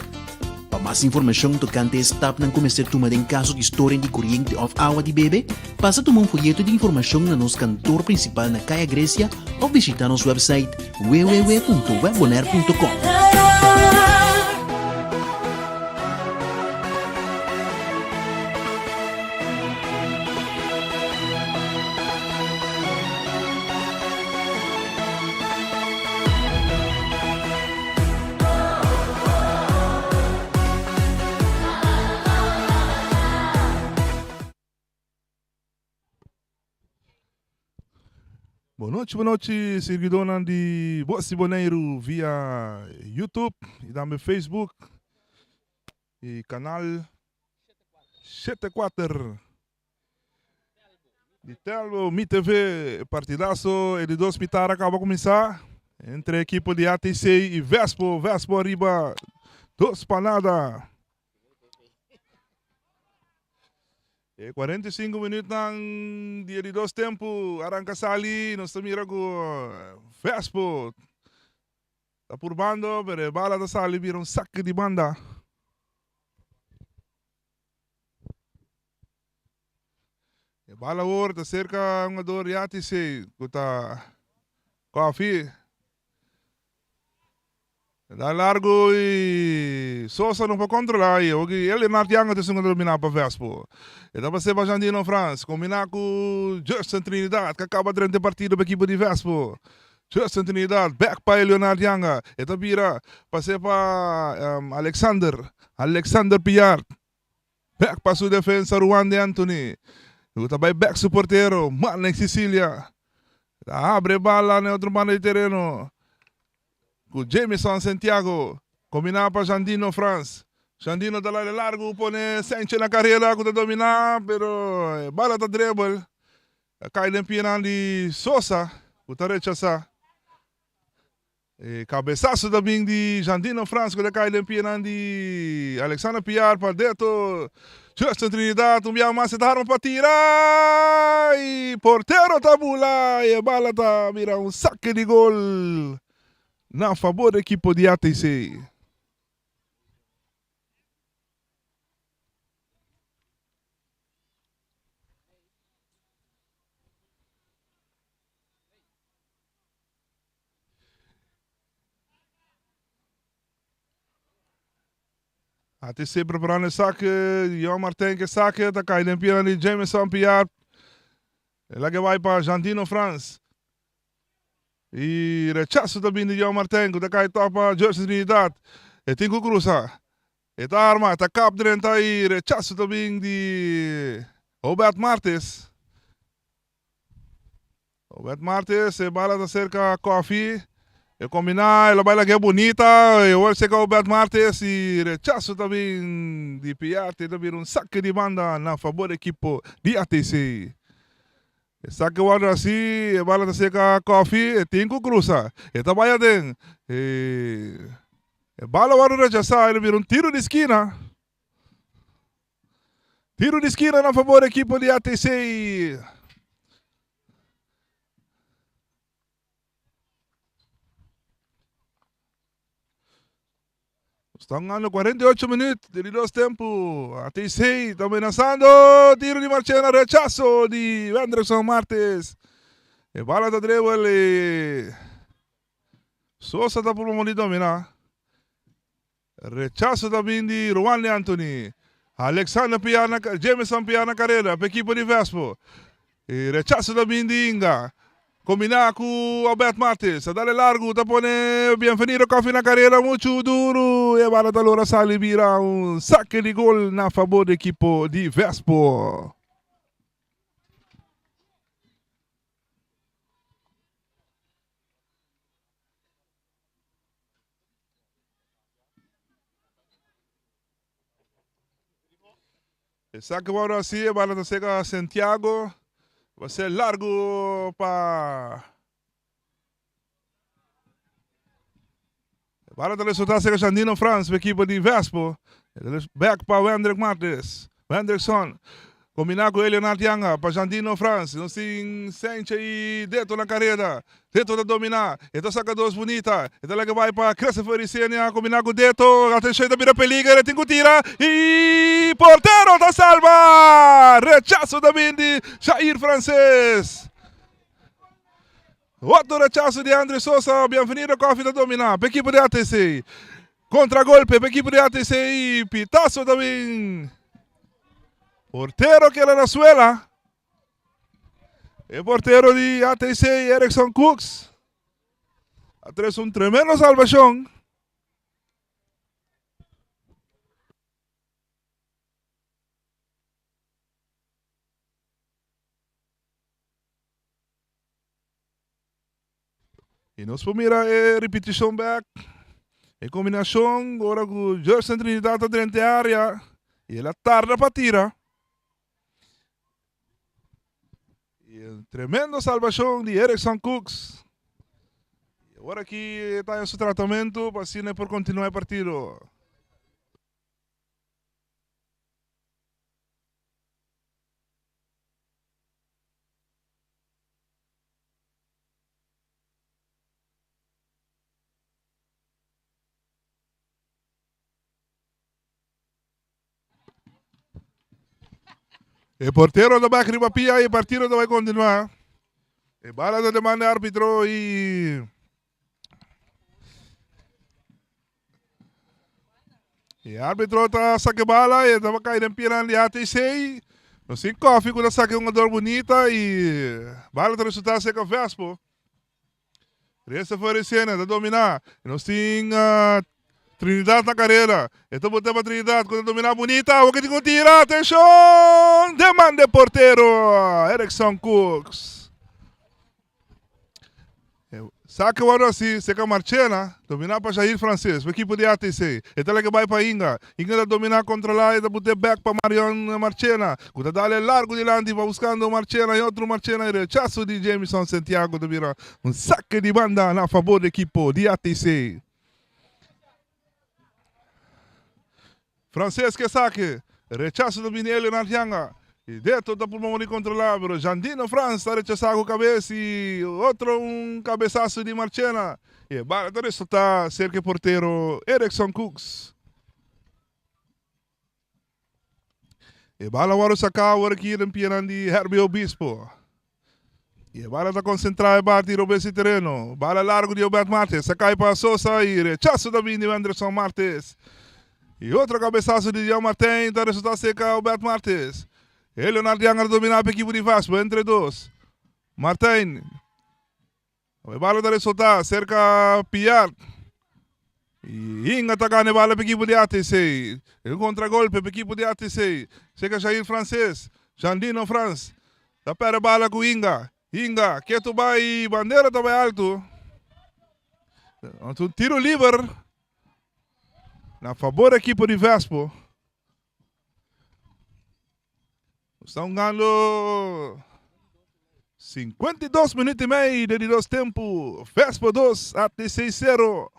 Pa mas informashon tokante e stapnan ku mester tuma den kaso di storing di koriente òf awa di bebe, pasa tuma un foyeto di informashon na nos kantor prinsipal na Kaya Grecia òf bishitá nos wèpsait www.webbonaire.com. Bon nochi, bon nochi, siguidónan di Bos di Boneiru via YouTube i tambe Facebook i kanal 74 di Telbo Mi TV. Partidaso e di dos mitar a kaba kuminsá entre ekipo di ATC i Vespo. Vespo ariba dos pa nada. E 45 minuutnan di e di dos tempu a ranka sali, nos ta mira ku Vespo ta purbando, pero e bala ta sali bira un saki di banda. E bala awor ta serka hungador di ATC ku ta Koffie. Da largo y Sosa no por controla y oki el Leonard Yanga ta esun ku ta domina pa Vespo. E ta pase pa Jandino Frans combina ku Justin Trinidad ka caba drenta e partido pa ekipo di Vespo. Justin Trinidad back pa Leonard Yanga e ta bira pase pa Alexander Alexander Pillard back pa su defensa Ruwande Anthony ku ta bay back su portero Marlon Cecilia ta abre bala na e otro banda di tereno. Ku Jamison Santiago, kombiná pa Jandino Frans. Jandino ta laga largu pone Senche na karera ku ta dominá, pero e bala ta dribble. Ta kai den pianan di Sosa ku ta rechasá. E kabesaso ta bin di Jandino Frans ku ta kai den pianan di Alexander Piar pa Deto. Justin Trinidad un bia mas e ta harma pa tira y portero ta bula y e bala ta bira un saque di gol na fabor di ekipo di ATC. ATC preparando e sake, Johan Martijn ke sake, ta kai den pierna di Jameson Piar. El a ke bai pa Jandino Frans. I rechaso ta bin di Johan Martijn ku ta kai tòg pa Jersey Trinidad. E tin ku krusa. E ta arma, ta kap drenta i rechaso ta bin di Obed Martes. Obed Martes, e bala ta serka Koffie. E kombiná, el a bai lag'é bunita. E wòrdu serka Obed Martes i rechaso ta bin di Piatti. Ta bira un sake di banda na fabor di ekipo di ATC. E sake wòrdu hasi, e bala ta serka Koffie, e tin ku krusa. E ta bai aden. E bala wòrdu rechasá, el a bira un tiro di skina. Tiro di skina na fabor ekipo di ATC. Están jugando 48 minuut di dos tempo. ATC ta amenazando. Tiro di Marchena, rechazo di Wendrickson Martes. E bala ta dribble y Sosa ta por momento domina. Rechaso ta bin di Ruanley Anthony. Alexander Piar na Jameson Piar na karera pa ekipo di Vespo. E rechaso ta bin di Inga. Kombiná ku Obed Martes. A dale largu ta pone Bienvenido Coffie na karera muchu duru. E bala ta lora sali bira un sake di gol na fabor di ekipo di Vespo. E saque wòrdu hasi, e bala ta seka Santiago. Va ser largu pa E bala ta resulta seka Jandino Frans pa ekipo di Vespo. Back pa Wendrick Martes. Wendrickson Kombiná ku Eleonard Yanga pa Jandino Frans. Nos tin Senche i Deto na kareda. Deto ta dominá. E ta saka dos bunita. E ta laga bai pa Christopher Isenia. Kombiná ku Deto. Atenshon e ta bira peliger. E tin ku tira i portero ta salba! Rechaso ta bin di Jair Frances. Otro rechaso di Andre Sosa. Bienvenido Koffie ta dominá pa ekipo di ATC. Contragolpe pa ekipo di ATC i pitazo ta bin. Portero keda na suela. E portero di ATC, Erickson Cooks, a trese un tremendo salvacion. I nos por mira e ripitishon bek. E kombinashon ora ku Jerson Trinidad ta drenta e área i el a tarda pa tira. I un tremendo salbashon di Erickson Cooks. I awor aki e ta den su tratamentu pa asina e por kontinuá e partido. E portero ta bak riba pia y e partido ta bai continua. E bala ta demanda e arbitro y e arbitro ta saca e bala y ta cay den pianan di ATC. Nos tin Koffie cu ta saca un jugador bunita y bala ta resulta cerca Vespo. Christopher Esena ta dominá. Nos tin Trinidad na karera. E ta bota pa Trinidad ku ta dominá bunita. Awor ke tin ku tira. Atenshon! Demanda e portero Erickson Cooks. Sake wòrdu hasi serka Marchena. Dominá pa Jair Francis, pa ekipo di ATC. E ta leke bai pa Inga. Inga ta dominá, kontrolá e ta but'é bèk pa Marion Marchena ku ta dal e largu dilanti pa buskando Marchena i otro Marchena i rechaso di Jamison Santiago ta bira un sake di banda na fabor di ekipo di ATC. Frances ke sake, rechaso ta bini Leonard Yanga i Deto ta purba di kontrolá pero Jandino Frans ta rechasá ku kabes i otro un kabesaso di Marchena i e bala ta resultá serka e portero Erickson Cooks. E bala wòrdu saká awor aki den pianan di Herbie Obispo. I e bala ta konsentrá e bati robes di tereno. Bala largu di Obed Martes ta kai pa Sosa i rechaso ta bini di Wenderson Martes. I otro kabesaso di Dion Martijn ta resultá seka Obed Martes. E Leonard Janga ta dominá pa ekipo di Vasco entre dos. Martijn. E bala ta resultá serka Piar. I Inga ta gana e bala pa ekipo di ATC. E un kontragolpe pa ekipo di ATC. Serka Jair Frances. Jandino Frans ta pèrdè bala ku Inga. Inga ketu bai bandera ta bai altu. Un tiro liber na fabor ekipo di Vespo. Nos ta hungando 52 minuut y mei de di dos tempo. Vespo 2, ATC 0.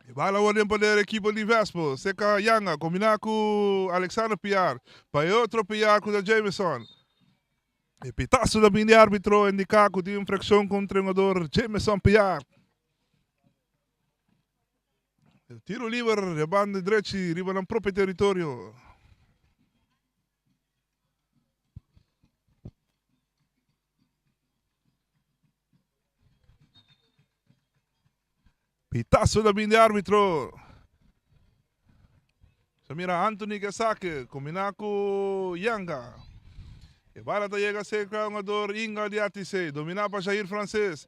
E bala awor den poder ekipo di Vespo. Seka Yanga kombiná ku Alexander Piar. Pa e otro Piar ku ta Jameson. E pitazo ta bin di arbitro indiká ku tin infrakshon kontra e hungador Jameson Piar. E tiro liber di banda drechi riba nan propio teritorio. Pitazo ta bin di arbitro. Sa mira Anthony ke sake kombiná ku Yanga. E bala ta yega serka hungador Inga di ATC, dominá pa Jair Frances.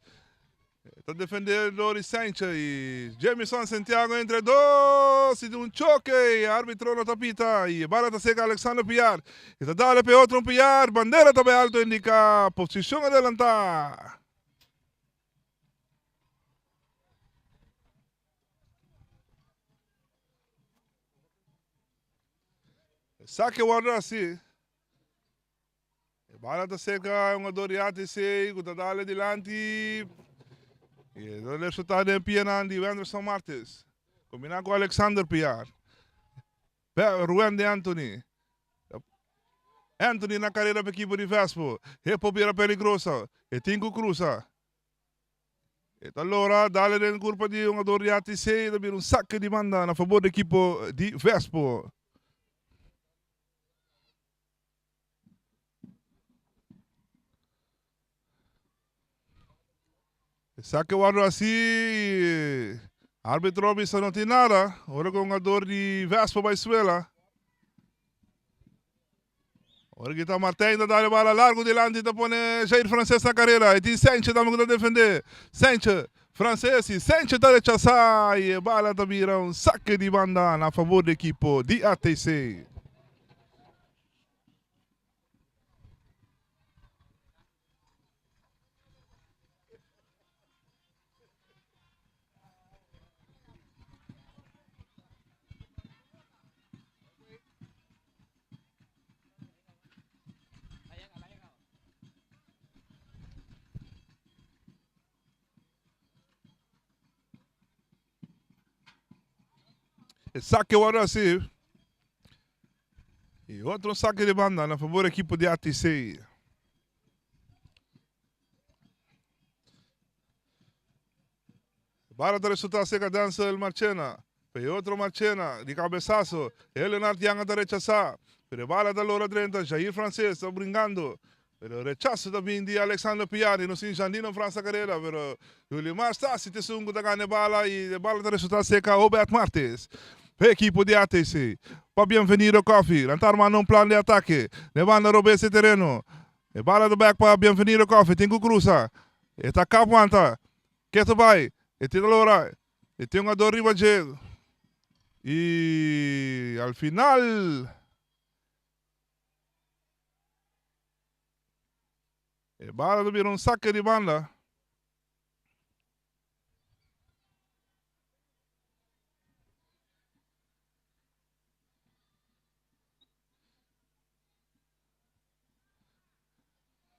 Ta defendé dor di Sanchez i Jamison Santiago entre dos i tin un choke i arbitro no ta pita i e bala ta serka Alexander Piar. E ta dale pa e otro un Piar, bandera ta bai alto indiká posishon adelantá. Esaki a wòrdu hasi. E bala ta serka e hungador di ATC ku ta dale dilanti. I e ta resultá den pianan di Wenderson Martis. Kombiná ku Alexander Piar. Ruben de Anthony. Anthony na karera pa ekipo di Vespo. E por bira peligroso. E tin ku krusa. E ta lora dale den kurpa di hungador di ATC y ta bira un sake di banda na fabor di ekipo di Vespo. E sake wòrdu hasi y arbitro a bisa no tin nada ora ku hungador di Vespo bai suela. Ora ki ta Martijn ta dal e bala largu dilanti ta pone Jair Frances na karera. E tin Sanchez tambe ku ta defende. Sanchez, Frances i Sanchez ta rechasá i e bala ta bira un sake di banda na fabor di ekipo di ATC. E sake wòrdu hasi. I otro sake di banda na fabor ekipo di ATC. Bala ta resultá serka Denzel Marchena. Pa e otro Marchena di kabesaso, e Leonard Yanga ta rechasá. Pero e bala ta logra drenta, Jair Frances ta bringando. Pero rechaso ta bin di Alexander Piari. Nos tin Jandino Frans na karera, pero Julimar Stasi ta esun ku ta gana e bala i e bala ta resultá serka Obed Martes. Pa e ekipo di ATC. Pa Bienvenido Coffee, nan ta armando un plan di atake. Na e banda robes di tereno. E bala ta bek pa Bienvenido Coffee, tin ku krusa. E ta kap wanta. Ke ta bai? E tin alora, e tin un ador riba dje. I al final e bala ta bira un sake di banda.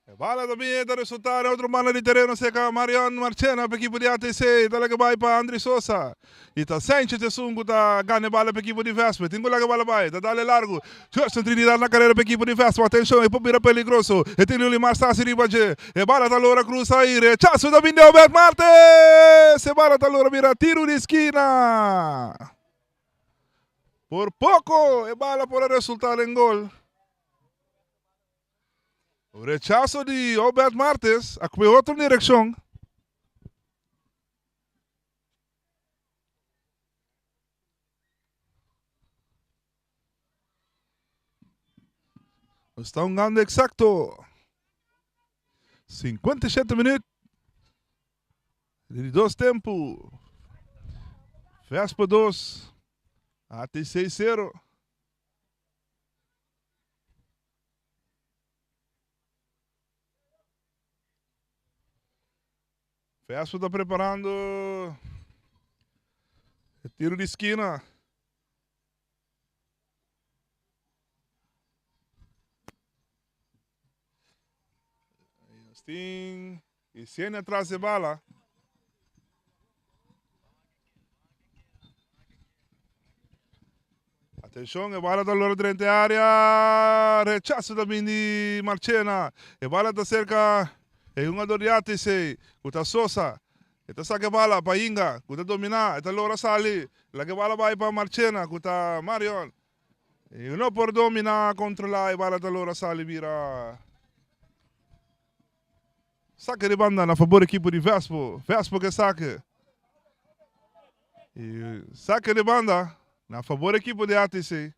E bala ta bin ta resulta den otro banda di tereno serka Marion Marchena pa ekipo di ATC. Ta laga bai pa Andry Sosa. I ta Sanchez esun ku ta gana e bala pa ekipo di Vespa. Tin ku laga e bala bai. Ta dale largu. Justin Trinidad na karera pa ekipo di Vespa. Atenshon, e por bira peligroso. E tin Lulimar Sasi riba dje. E bala ta logra krusa i rechaso ta bin di Obed Martes. E bala ta logra bira tiru di skina. Por poko e bala por a resulta den gol. Rechaso di Obed Martes a kue otro direkshon. Nos ta hungando eksakto 57 minüt di dos tempu. Vespa 2, ATC 0. Vespa ta preparando e tiro di skina. Tin Isiene atrás de bala. Atenshon, e bala ta lora drenta e área. Rechaso ta bin di Marchena. E bala ta serka e hungador di ATC, ku ta Sosa. E ta saka e bala pa Inga, ku ta dominá. E ta lora sali. Laga e bala bai pa Marchena, ku ta Marion. E no por dominá, kontrolá. E bala ta lora sali bira sake di banda na fabor ekipo di Vespo. Vespo ke sake. E sake di banda na fabor ekipo di ATC.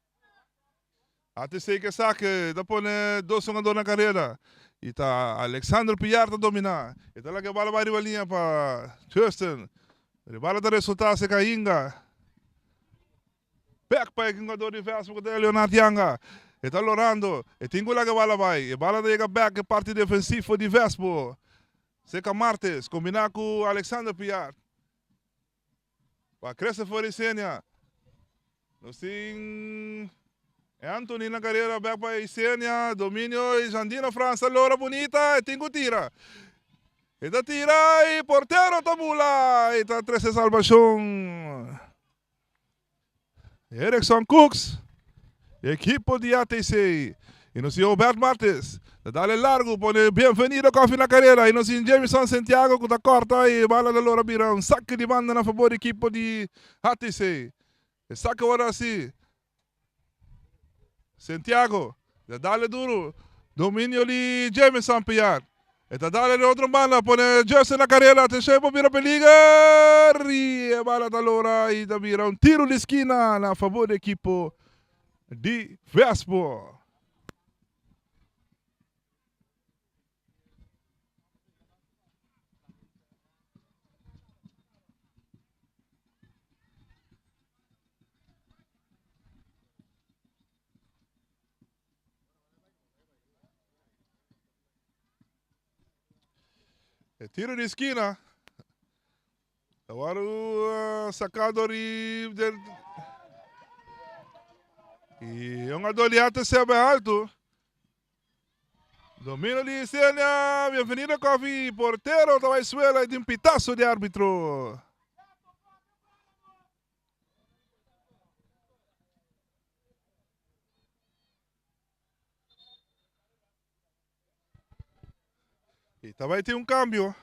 ATC ke sake ta pone dos hungador na kareda. I ta Alexander Piar ta dominá. E ta laga e bala bai riba liña pa Justin. Pero e bala ta resultá serka Inga. Bek pa e hungador di Vespo ku ta Leonard Yanga. E ta lorando. E tin ku laga e bala bai. E bala ta yega bek e parti defensivo di Vespo. Serka Martes kombiná ku Alexander Piar. Pa Christopher Isenia. Nos tin Anthony na karera bek pa Isenia. Dominio i Jandino Frans ta lora bunita. E tin ku tira. E ta tira i portero ta bula i ta trese salbashon. Erickson Cooks, ekipo di ATC. I nos tin Obert Martes, ta dale largu, pone Bienvenido Coffee na karera. I nos tin Jamison Santiago ku ta kòrta i bala ta lora bira un sake di banda na fabor di ekipo di ATC. E sake wòrdu hasi. Santiago ta dale duru. Dominio di Jamison Piar. E ta dale di otro banda, pone Justin na karera. Atenshon, e por bira peliger. I e bala ta lora i ta bira un tiru di skina na fabor di ekipo di Vespo. E tiro di skina. Awor saká dor di i un ador di ATC bai alto. Domino di Isenia, bienvenido Coffee, portero ta bai suela i tin pitazo di arbitro. I ta bai tin un kambio.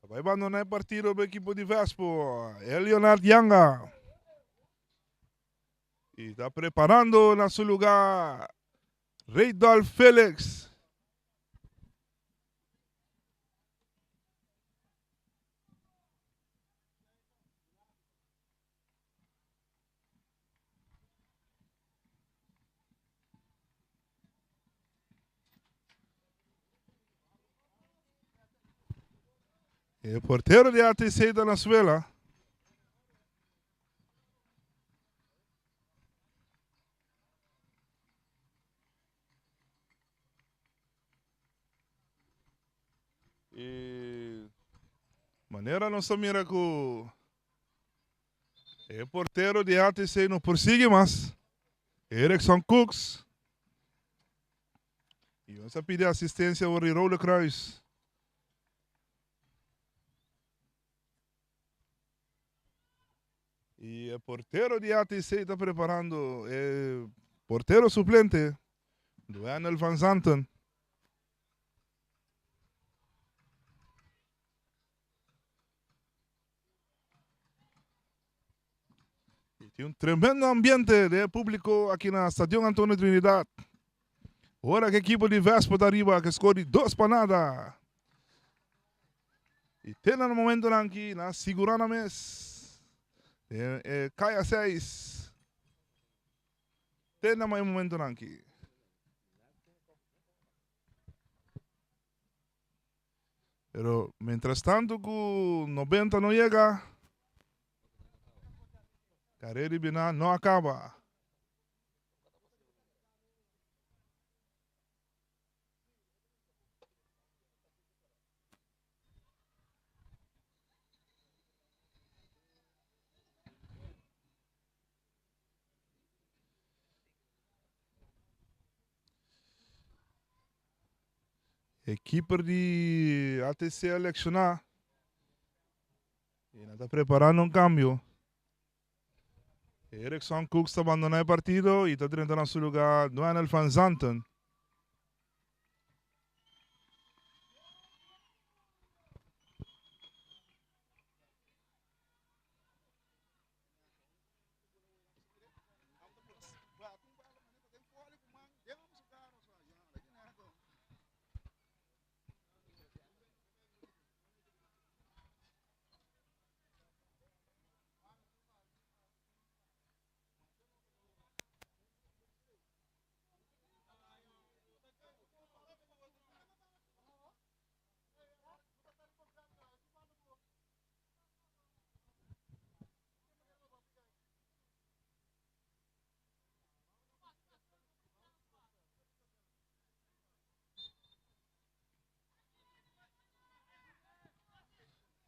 Ta bai bandoná e partido pa ekipo di Vespo, e Leonard Yanga. I ta preparando na su lugá Reydolf Felix. E portero di ATC ta na suela. E manera nos ta mira ku e portero di ATC no por sigui mas. Erickson Cooks. Y nos a pidi asistencia awor di Rode Kruis. Y e portero di ATC ta preparando e portero suplente, Duanel van Zanten. Y tin un tremendo ambiente de público aki na Stadion Antonio Trinidad. Ora ku ekipo di Vespo ta riba ku score di dos pa nada. Y te na momentonan aki nan a sigura nan mes den e kaya seis. Te na e momentonan aki. Pero mientras tanto ku 90 no yega, karera di bina no a kaba. E keeper di ATC a lekshoná i nan ta preparando un kambio. Erickson Cooks ta bandoná e partido i ta drenta na su lugá Dwanel van Zanten.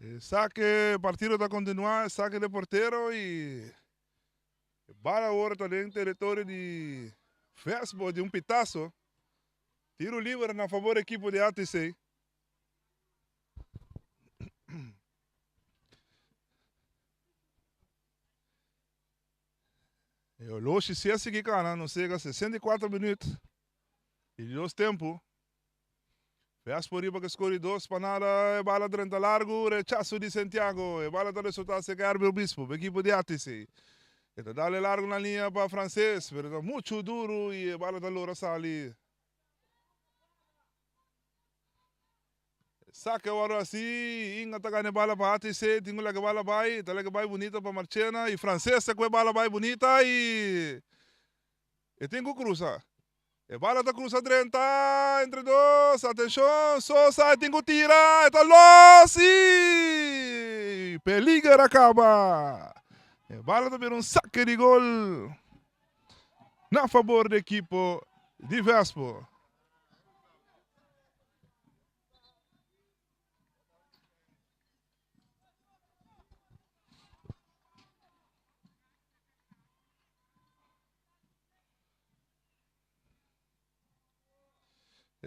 E sake partido ta continua, e sake de portero y e bala awor ta den territorio di Vesbo di un pitazo. Tiro libre na favor equipo di ATC. E oloshi si a sigui cana, nos yega 64 minuut y di dos tempo. Vespo riba ke score di dos pa nada, e bala drenta largo, rechazo di Santiago, e bala ta resulta ser Herbie Obispo, pa equipo di ATC. E ta dale largo na linea pa Frances, pero ta mucho duro y e bala ta logra sali. Sake wòrdu hasi, Inga ta gana e bala pa ATC, tin ku laga e bala bai, ta laga e bai bunita pa Marchena i Frances ta ku e bala bai bunita i e tin ku krusa. E bala ta krusa drenta entre dos, atenshon, Sosa e tin ku tira, e ta los i peliger a kaba. E bala ta bira un sake di gol na fabor di ekipo di Vespo.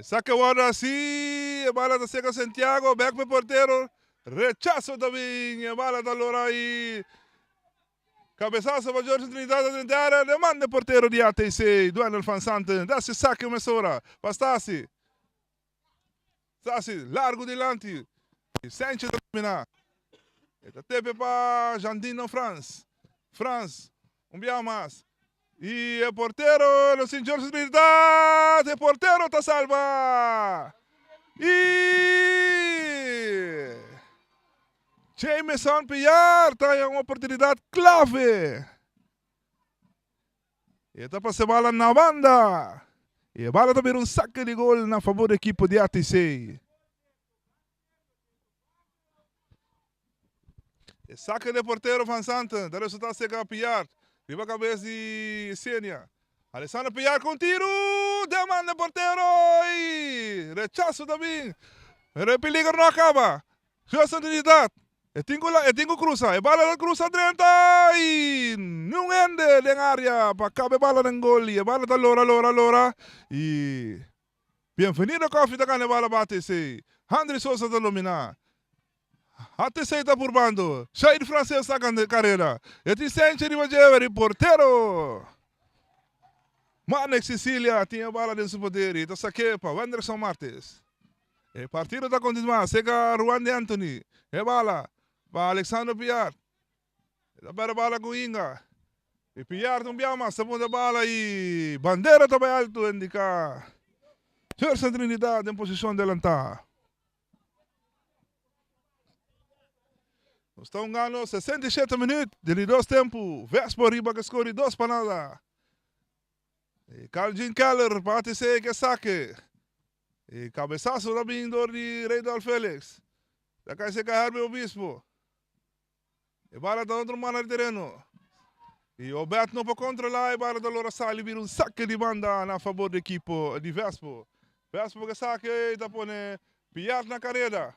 Saque wòrdu hasi, e bala ta seka Santiago, bèk pa e portero, rechaso ta bin, e bala ta lora i Cabezazo pa Jorge Trinidad ta drenta area, den man den portero di ATC, Duenel van Santen, da si sake mesora pa Stasi. Stasi largu dilanti. Sanchez ta domina. E ta tepe pa Jandino Frans. Frans un bia mas. Y e portero lo sin George Trinidad. E portero ta salba. Y Jameson Piar ta haya un oportunidad clave. E ta pasa e bala na banda. Y e bala ta bira un saque di gol na favor di ekipo di ATC. E saque di portero Van Santen ta resulta seca Piar riba cabes di Senia. Alessandro Piar con tiro den man di portero y rechazo ta bin. Pero e peligro no a caba. Justin Trinidad e tin cu e tin cu cruza e bala ta cruza drenta y niun hende den area pa caba e bala den gol y e bala ta lora lora lora y Bienvenido Coffee ta gana e bala pa ATC. Handry Sosa ta domina. ATC ta purbando. Shaid Frances ta gana e carera. E tin Senchi riba dje pero e portero Manex Cecilia tin e bala den su poder y ta sake pa Wenderson Martes. E partido ta kontinuá serka Ruan de Anthony. E bala pa Alexandro Piar. E ta bèrdè bala ku Inga. E Piar ta un bia mas ta punta bala i bandera ta bai altu indiká Gerson Trinidad den posishon delantá. Nos ta hungando 67 minüt den di dos tempu. Vespo riba ke skor di dos pa nada. E Calvin Keller pa ATC ke sake. E cabesazo ta bin door di Reidolf Felix. Ta cay seca Herbie Obispo. E bala ta otro manda di tereno. Y Obed no por controla e bala ta lora sali bira un saque di banda na favor di equipo di Vespo. Vespo ke saque y ta pone Piat na careda.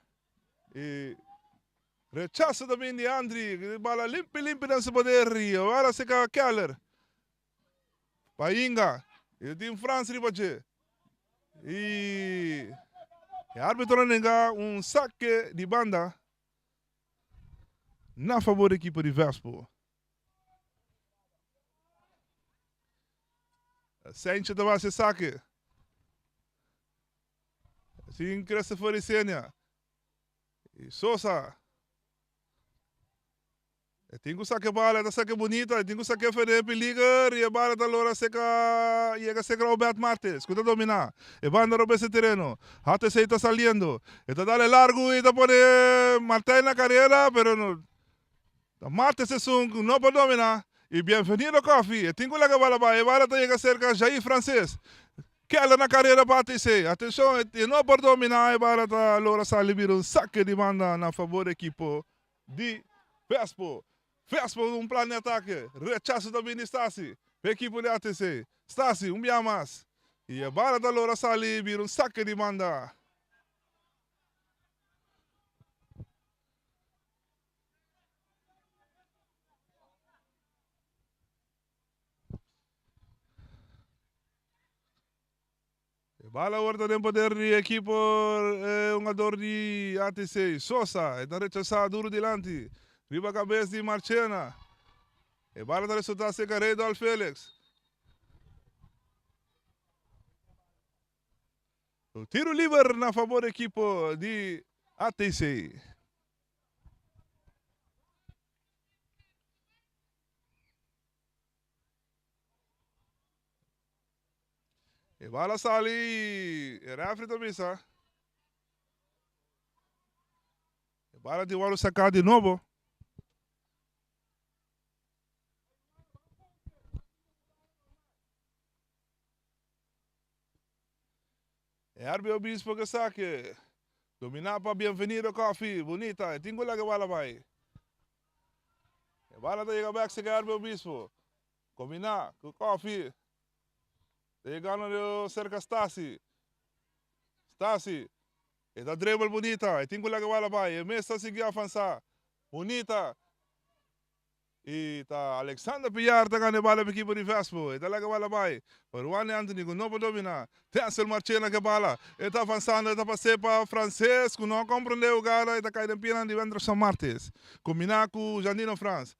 E rechazo ta bin di Andri. Bala limpi limpi den su poder y e bala seca Keller. Pa Inga, e tin Frans riba dje. Y e arbitro a nenga un saque di banda na favor di ekipo di Vespo. Sanchez ta basa e saque. Sin Christopher Isenia. Y Sosa. E tin ku saka e bala, e ta saka bunita, e tin ku saka e fede peliger i e bala ta lora seka yega seka Obed Martes ku ta dominá e banda robes e tereno. HTC ta saliendo, e ta dal e largu i ta pone Martijn na karera pero no ta Martes esun ku no por dominá i Bienvenido Coffie e tin ku laga e bala bai, e bala ta yega serka Jair Frances. Keller na karera pa HTC, atenshon e no por dominá e bala ta lora sali bira un sake di banda na fabor ekipo Di Vespo. Vespo un plan di atake. Rechaso ta bin di Stasi. Pa ekipo di ATC. Stasi un bia mas. Y e bala ta logra sali bira un sake di banda. E bala awor ta den poder di ekipo e hungador di ATC, Sosa. E ta rechasá duru dilanti riba kabes di Marchena. E bala ta resultá serka Reydolf Felix. Tiru liber na fabor di ekipo di ATC. E bala sali y e refri ta bisa. E bala tin wòrdu saká di nobo. E Herbie Obispo ke sake. Dominá pa Bienvenido Coffee. Bunita. E tin ku laga e bala bai. E bala ta yega bèk serka Herbie Obispo. Kombiná ku Coffee. Ta yegando di serka Stasi. Stasi. E ta dribble bunita. E tin ku laga e bala bai. E mes ta sigui avansá. Bunita. I ta Alexander Pillar ta gana e bala pa ekipo di Vespo. E ta laga e bala bai. Pa Ruan Anthony ku no por dominá. Denzel Marchena ku e bala. E ta avansando. E ta pas'é pa Frances ku no a komprondé e hugada. E ta kai den pianan di Wenderson Martes. Kombiná ku Jandino Frans.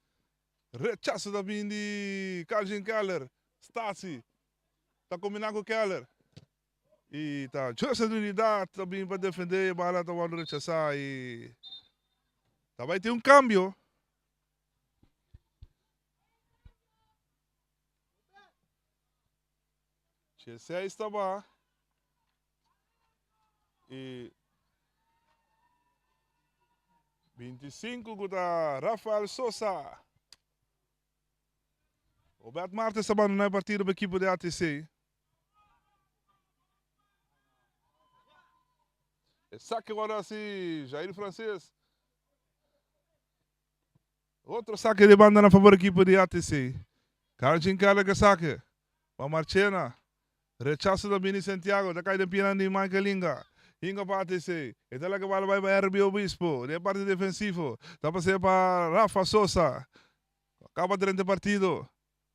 Rechaso ta bin di Calvin Keller. Stasi ta kombiná ku Keller. Y ta Joseph Trinidad ta bin pa defende e bala ta wordo rechasa y ta bay tin un cambio. Dieseis ta ba y 25 cu ta Rafael Sosa. Obed Martes ta bandona e partido pa ekipo di ATC. E saque wòrdu hasi Jair Francis. Otro saque di banda na fabor ekipo di ATC. Carlin Keller ke saque. Pa Marchena. Rechaso ta bini Santiago. Ta kai den pianan di Michael Inga. Inga pa ATC. E ta laga bala bai pa RB Obispo. Den e parti defensivo. Ta pas'é pa Rafa Sosa. Kaba drenta e partido.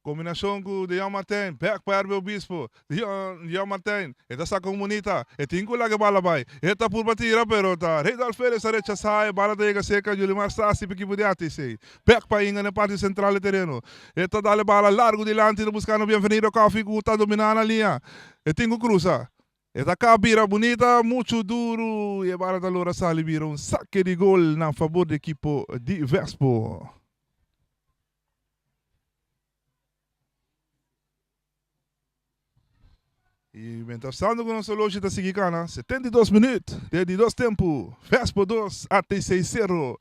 Kombinashon ku Deon Martijn. Bèk pa Herbie Obispo. Deon Martijn. E ta saka un bunita. E tin ku laga e bala bai. E ta purba tira pero ta Reydolf Felix a rechasá. E bala ta yega serka Yulimar Stasi pa ekipo di ATC. Bèk pa Inga na e parti sentral di tereno. E ta dal e bala largu dilanti ta buskando Bienvenido Koffie ku ta dominá na liña. E tin ku krusa. E ta ka bira bunita, muchu duru y e bala ta logra sali bira un sake di gol na fabor di ekipo di Vespo. Y mientras tanto cu nos horloge ta sigui cana, 72 minuut den di dos tempo, Vespo 2, ATC 0.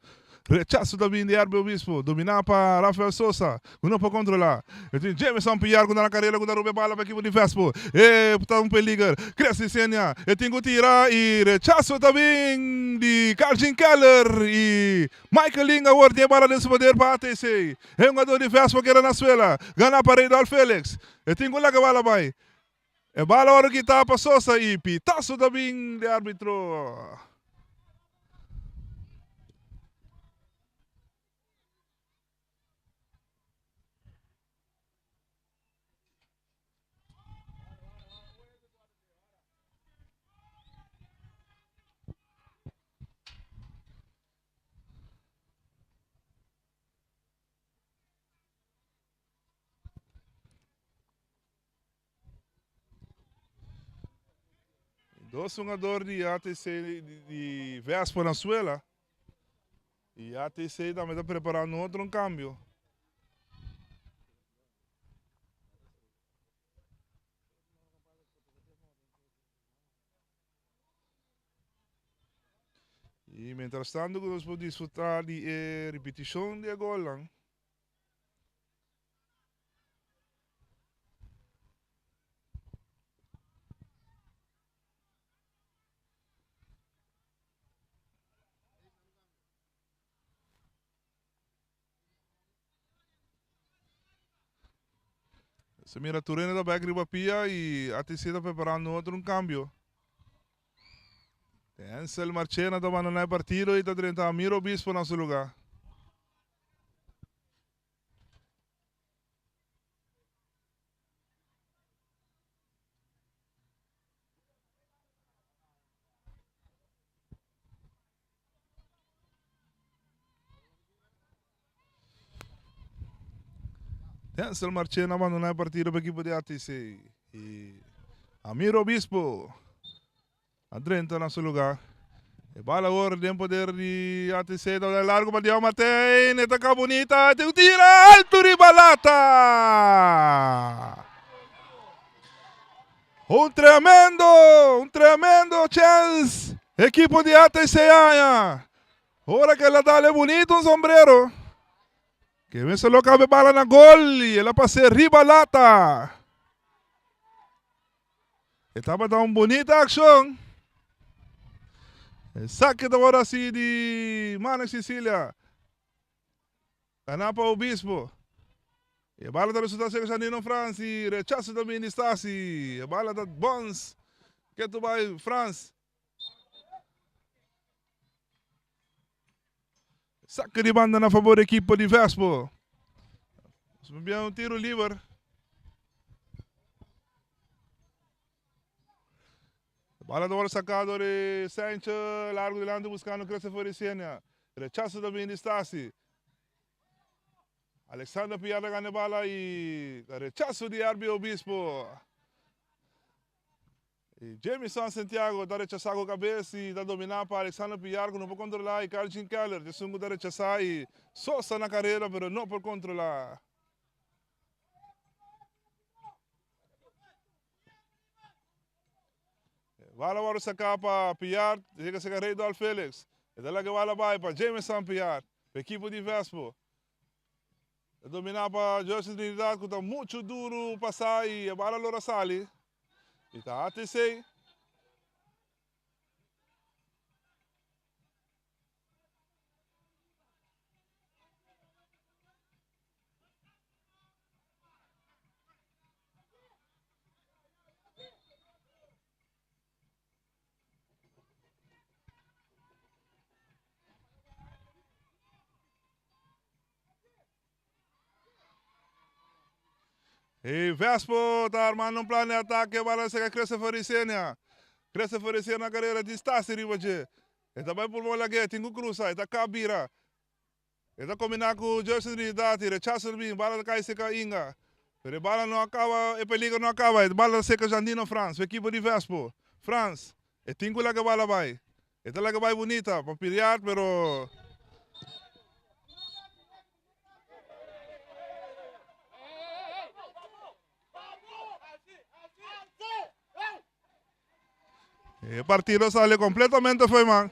Rechaso ta bin di Herbie Obispo, domina pa Rafael Sosa, cu no por controla. E tin Jameson Piar cu ta na carera cu ta roba e bala pa ekipo di Vespo. E ta un peliger. Cresci Senia, e tin cu tira y rechaso ta bin di Carlin Keller y Michael Ling awor tin e bala den su poder pa ATC. E hungador di Vespo keda na suela, gana pa Reydolf Felix. E tin cu laga e bala bay. E bala wòrdu kitá pa Sosa i pitaso ta bin di árbitro. Dos hungador di ATC di Vespa na suela. Y ATC tambe ta preparando otro un cambio. Y mientras tanto cu nos por disfruta di e repeticion di e golnan. Se mira Turene ta bek riba pia y ATC ta preparando otro un cambio. Ansel Marchena ta bandona e partido y ta drenta Amir Obispo na su lugar. Denzel Marchena abandona e partido pa ekipo di ATC. Y Amir Obispo a drenta na su lugar. E bala awor den poder di ATC. Ta bai largo pa Diego Martin. E ta bonita. Tin un tira alto riba lata. Un tremendo, un tremendo chance. Equipo di ATC aña. Ora que el a dale bonito un sombrero. Que me solo cabe bala na gol y el a pase riba lata. Estaba da un bonita acción. El saque de ahora sí di Manek Sicilia. Gana pa Obispo. E bala ta resulta ser Janino Frans y rechazo ta bin di Stasi. E bala ta bons. Ketu bai Frans. Saque di banda na favor di equipo di Vespo. Bien un tiro liber. Bala ta wòrdu saká dor di Sancho, largu dilanti buskando Christopher Isenia. Rechaso ta bini di Stasi. Alexander Piar ta gana e bala i rechaso di Herbie Obispo. I Jamison Santiago ta rechasá ku kabes i ta dominá pa Alexander Pillar ku no por kontrolá i Carljean Keller ta esun ku ta rechasá i Sosa na karera pero no por kontrolá. Bala wòrdu saká pa Pillar, ta yega serka Reydolf Felix. E ta laga e bala bai pa Jamison Pillar, pa ekipo di Vespo. Ta dominá pa Joseph Trinidad ku ta muchu duru pasá i e bala lora sali. I ta ATC. E Vespo ta armando un plan di atake bala sega Christopher Isenia. Christopher Isenia na carrera di Stasi riba dje. E ta bai pulmon lag'é, tin ku krusa, e ta kap bira. E ta kombiná ku Joseph Trinidad i rechaso bin, bala ta kai seka Inga. Pero e bala no a kaba, e peligro no a kaba, e bala ta seka Jandino Frans, su ekipo di Vespo. Frans, e tin ku laga e bala bai. E ta laga bai bunita pa Piriart, pero. E partido sali completamente fo'i man.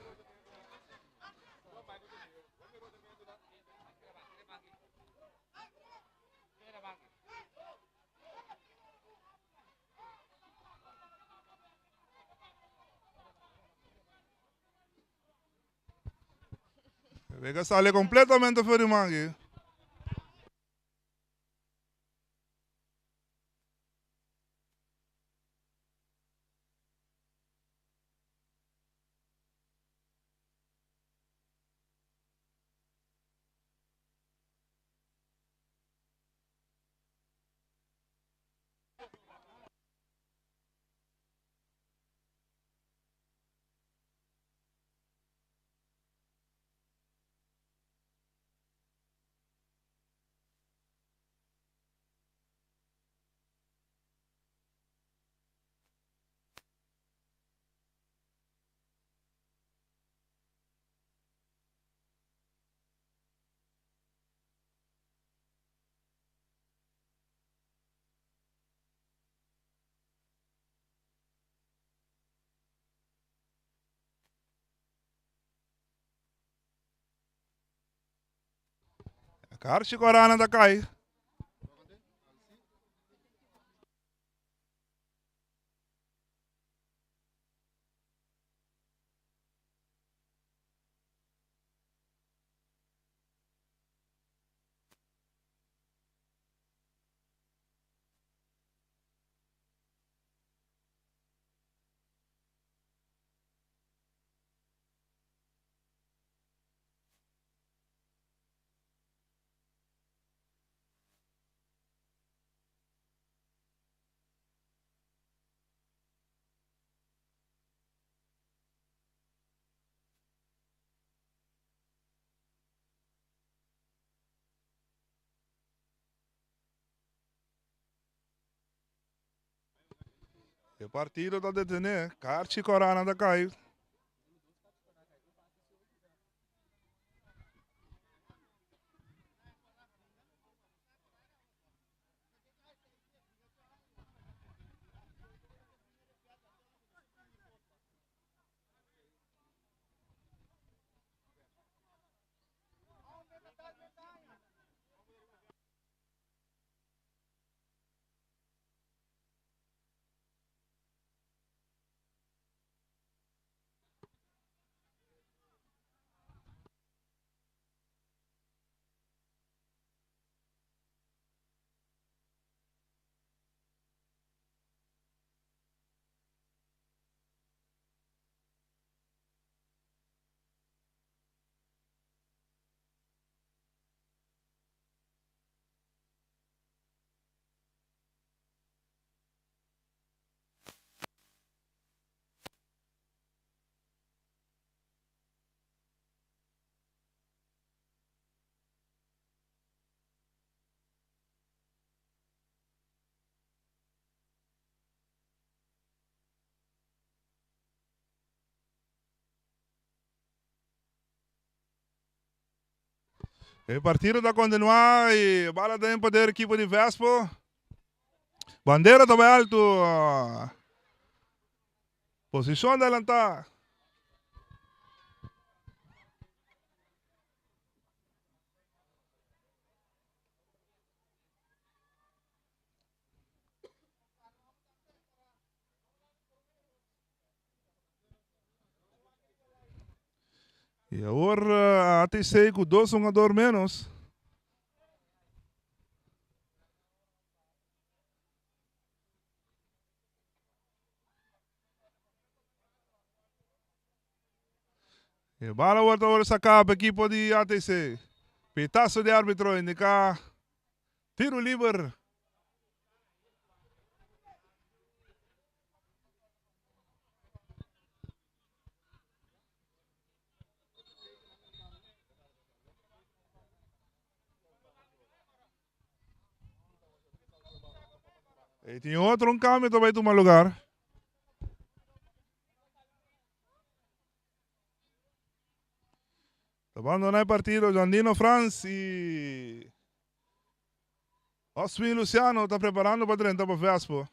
Wega sali completamente fo'i man aki. Karchi Corana ta kai. E partido ta detené, karchi Corana ta kai. E partido ta kontinuá i bala ta den poder ekipo di Vespo. Bandera ta bai altu. Posishon adelantá. Y awor ATC cu dos hungador menos. E bala awor ta worde saca pa equipo di ATC. Pitazo di arbitro indica tiro liber. E tin otro un cambio ta bay tuma lugar. Ta bandona e partido Jandino Frans y Oswin Luciano ta preparando pa drenta pa Vespo.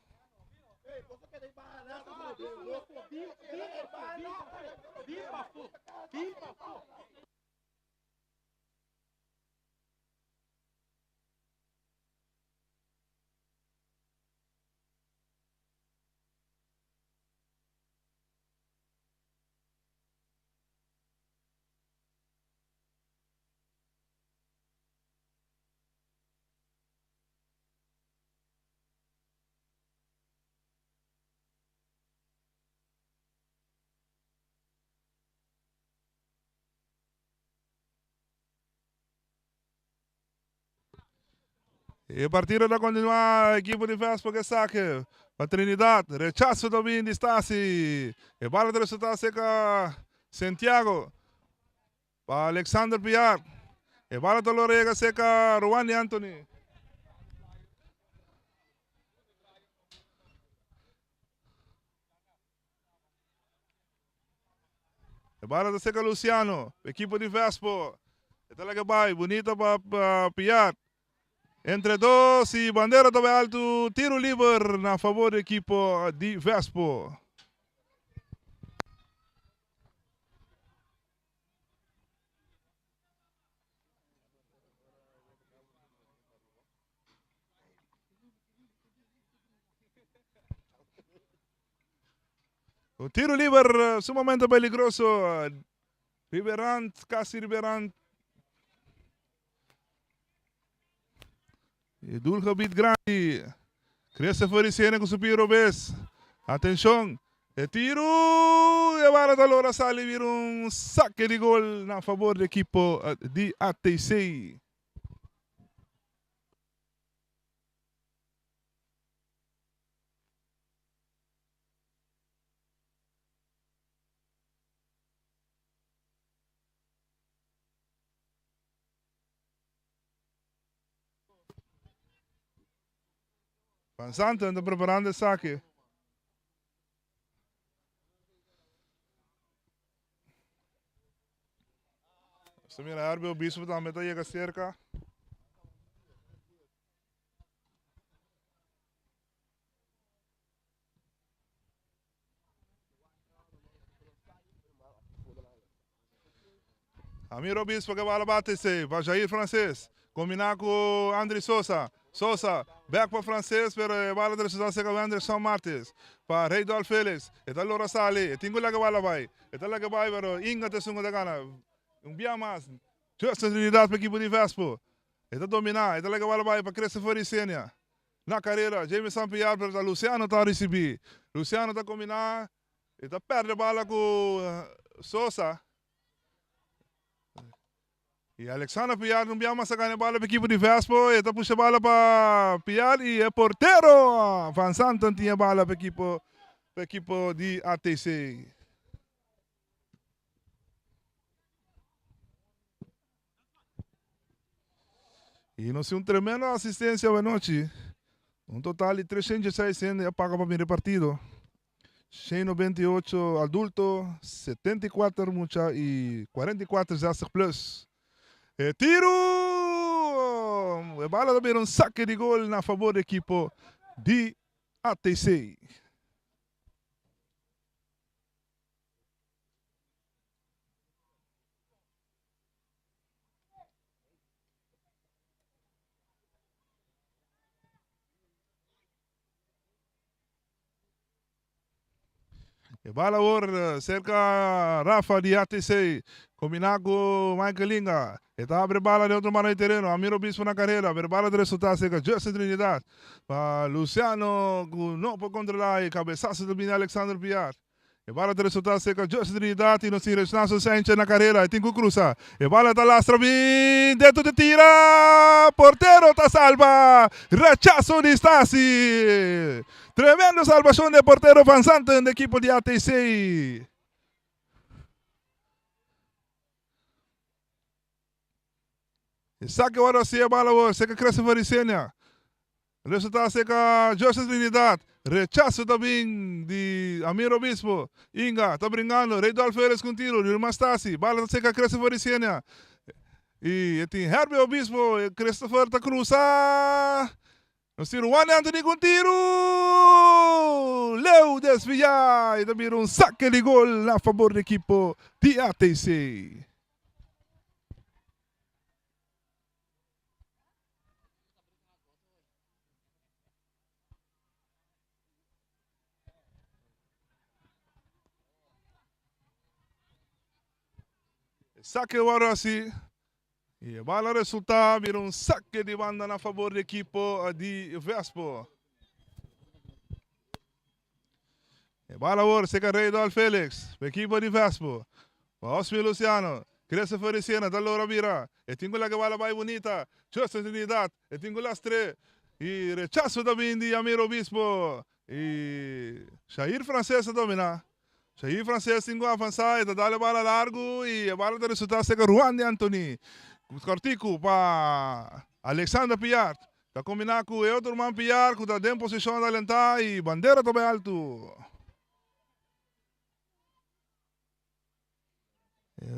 E partido ta continua, equipo di Vespo ke sake pa Trinidad, rechazo ta bin di Stasi, e bala ta resulta cerca Santiago pa Alexander Piar, e bala ta lora yega cerca Ruwandi Anthony. E bala ta seca Luciano, equipo di Vespo. E ta laga bai, bunita pa Piat. Entre dos y bandera ta bai alto, tiro liber na favor di equipo di Vespo. Un tiro liber sumamente peligroso. Riberant, casi Riberant. E doelgebied grandi. Christopher Isene cu su pie robes. Atencion. E tiro e bala ta logra sali bira un saque di gol na favor di equipo di ATC. Van Zanten ta preparando esaki. Nos ta mira Herbie Obispo tambe ta yega cerca. Amir Obispo ke bala bate esei pa Jair Frances. Kombiná ku Andry Sosa. Sosa, bèk pa Frances, pero e bala ta resultá serka Wenderson Martes. Pa Reydolf Felix. E ta lora sali. E tin ku laga bala bai. E ta laga bai, pero Inga ta esun ku ta gana. Un bia mas. Justin Trinidad pa ekipo di Vespo. E ta dominá. E ta laga bala bai pa Christopher Isenia. Na karera, Jaime Sampiar, pero ta Luciano ta risibí. Luciano ta kombiná. E ta pèrdè bala ku Sosa. Y Alexander Piar no bia mas a gana e bala pa ekipo di Vespo. E ta pusha bala pa Piar y e portero Van Santen tin e bala pa ekipo pa ekipo di ATC. Y nos tin un tremendo asistencia anochi. Un total di 306 hende a paga pa mira e partido. 198 adulto, 74 mucha y 44 60 plus. E tiro! E bala ta bira un sake di gol na fabor di ekipo di ATC. E bala awor cerca Rafa di ATC. Combina cu Michael Inga. E ta abre bala di otro mano di tereno. Amir Obispo na carrera. Pero bala ta resulta cerca Justin Trinidad. Pa Luciano cu no por controla e cabezazo ta bini Alexander Piar. E bala ta resulta cerca Justin Trinidad y nos tin Renato Sanchez na carrera. E tin cu cruza. E bala ta lastra bin dentro di tira. Portero ta salba. Rechazo di Stasi. Tremendo salbacion di e portero Van Zanten di ekipo di ATC. Esaki ora si e bala awor, seka Christopher Isenia. Resulta seka Joseph Trinidad. Rechazo ta bin di Amir Obispo. Inga ta bringando. Reydolf Perez ku un tiro. Rilmar Stasi. Bala ta seka Christopher Isenia. I e tin Herbie Obispo. Christopher ta krusa. Nos tin Juan Anthony ku un tiru leu desviá i ta bira un sake di gol na fabor di ekipo di ATC. Sake wòrdu hasi i e bala resultá bira un sake di banda na fabor di ekipo di Vespo. E bala awor serka Reydolf Felix pa ekipo di Vespo. Pa Osmi Luciano, Christopher Ricena ta logra bira. E tin ku laga e bala bai bunita. Justin Trinidad e tin ku lastr'é i rechaso ta bin di Amir Obispo i Shair Frances ta dominá. Shair Frances tin ku avansá, e ta dal e bala largu i e bala ta resultá serka Ruan di Anthony. Kòrtiku pa Alexander Pillard. Ta kombiná ku e otro ruman Pillard ku ta den posishon di alentá i bandera ta bai altu.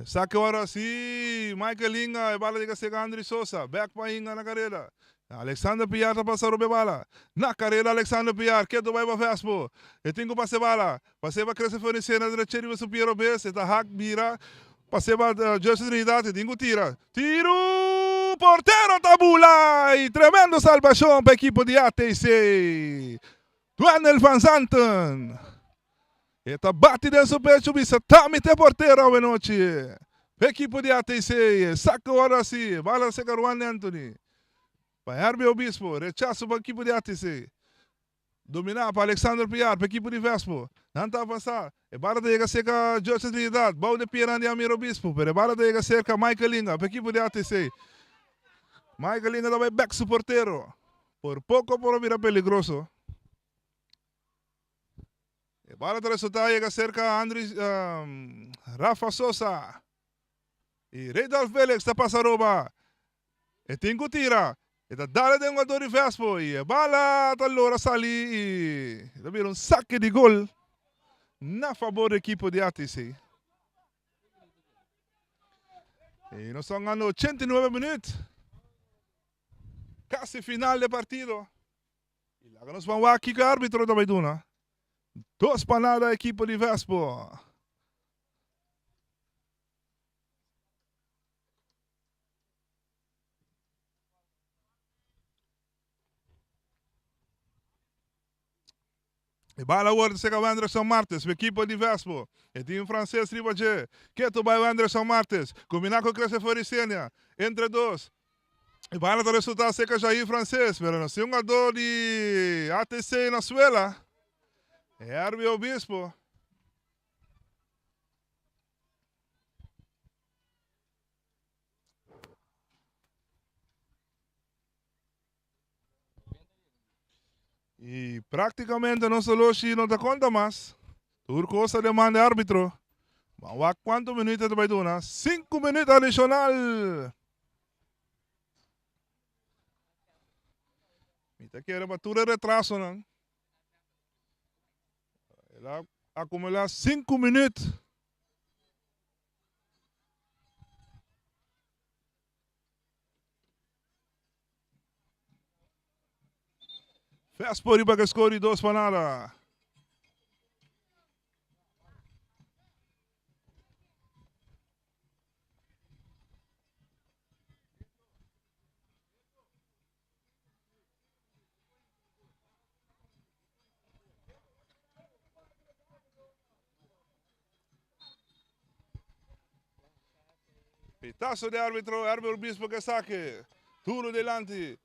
Sake ora si Michael Inga, e bala yega serka Andry Sosa. Bèk pa Inga na kareda. Alexander Piar ta pasa roba e bala. Na kareda Alexander Piar ketu bai pa Vespo. E tin ku pasa e bala. Pas'e pa Christopher Nicena dreche riba su pia robes. E ta hak bira. Pas'e pa Joseph Trinidad. E tin ku tira. Tiru! Portero ta bula! I tremendo salbashon pa ekipo di ATC. Wendel van Zanten. E ta bati den su pecho bisa ta mi t'e portero awe nochi. P'e ekipo di ATC e saka ora si bala seka Ruan Anthony. Pa Herbie Obispo, rechaso pa ekipo di ATC. Domina pa Alexander Piar p'e ekipo di Vespo. Nan ta avansa. E bala ta yega serka Joseph Trinidad, bou di piernan di Amir Obispo, pero e bala ta yega serka Michael Inga p'e ekipo di ATC. Michael Inga ta bai bek su portero. Por poko por a bira peligroso. E bala ta resulta yega serka Andri Rafa Sosa. I Redolf Felix ta pasa roba. E tin ku tira. E ta dale den jugador di Vespo i e bala ta lora sali i ta bira un sake di gol na fabor di ekipo di ATC. I nos ta hungando 89 minuut. Kasi final di e partido. I laga nos ban wak kiko e arbitro ta bai duna. Dos pa nada ekipo di Vespo. E bala awor ta seka Wenderson Martes, pa ekipo di Vespo. E tin Frances riba dje. Ketu bai Wenderson Martes. Kombiná ku Christopher Isenia. Entre dos. E bala ta resultá seka Jair Frances, pero nos tin un hungadó di ATC na suela. Herbie Obispo. Y prácticamente nos oloshi no ta conta mas. Tur cos ta demanda e arbitro. Ban wak cuanto minuut e ta bay duna. Cinco minuut adicional. Mi ta kere pa tur e retrasonan. El a acumula cinco minuut. Vespo riba ke score di 2 pa nada. Pitazo de árbitro, Herbert Obispo que saque. Duro delante.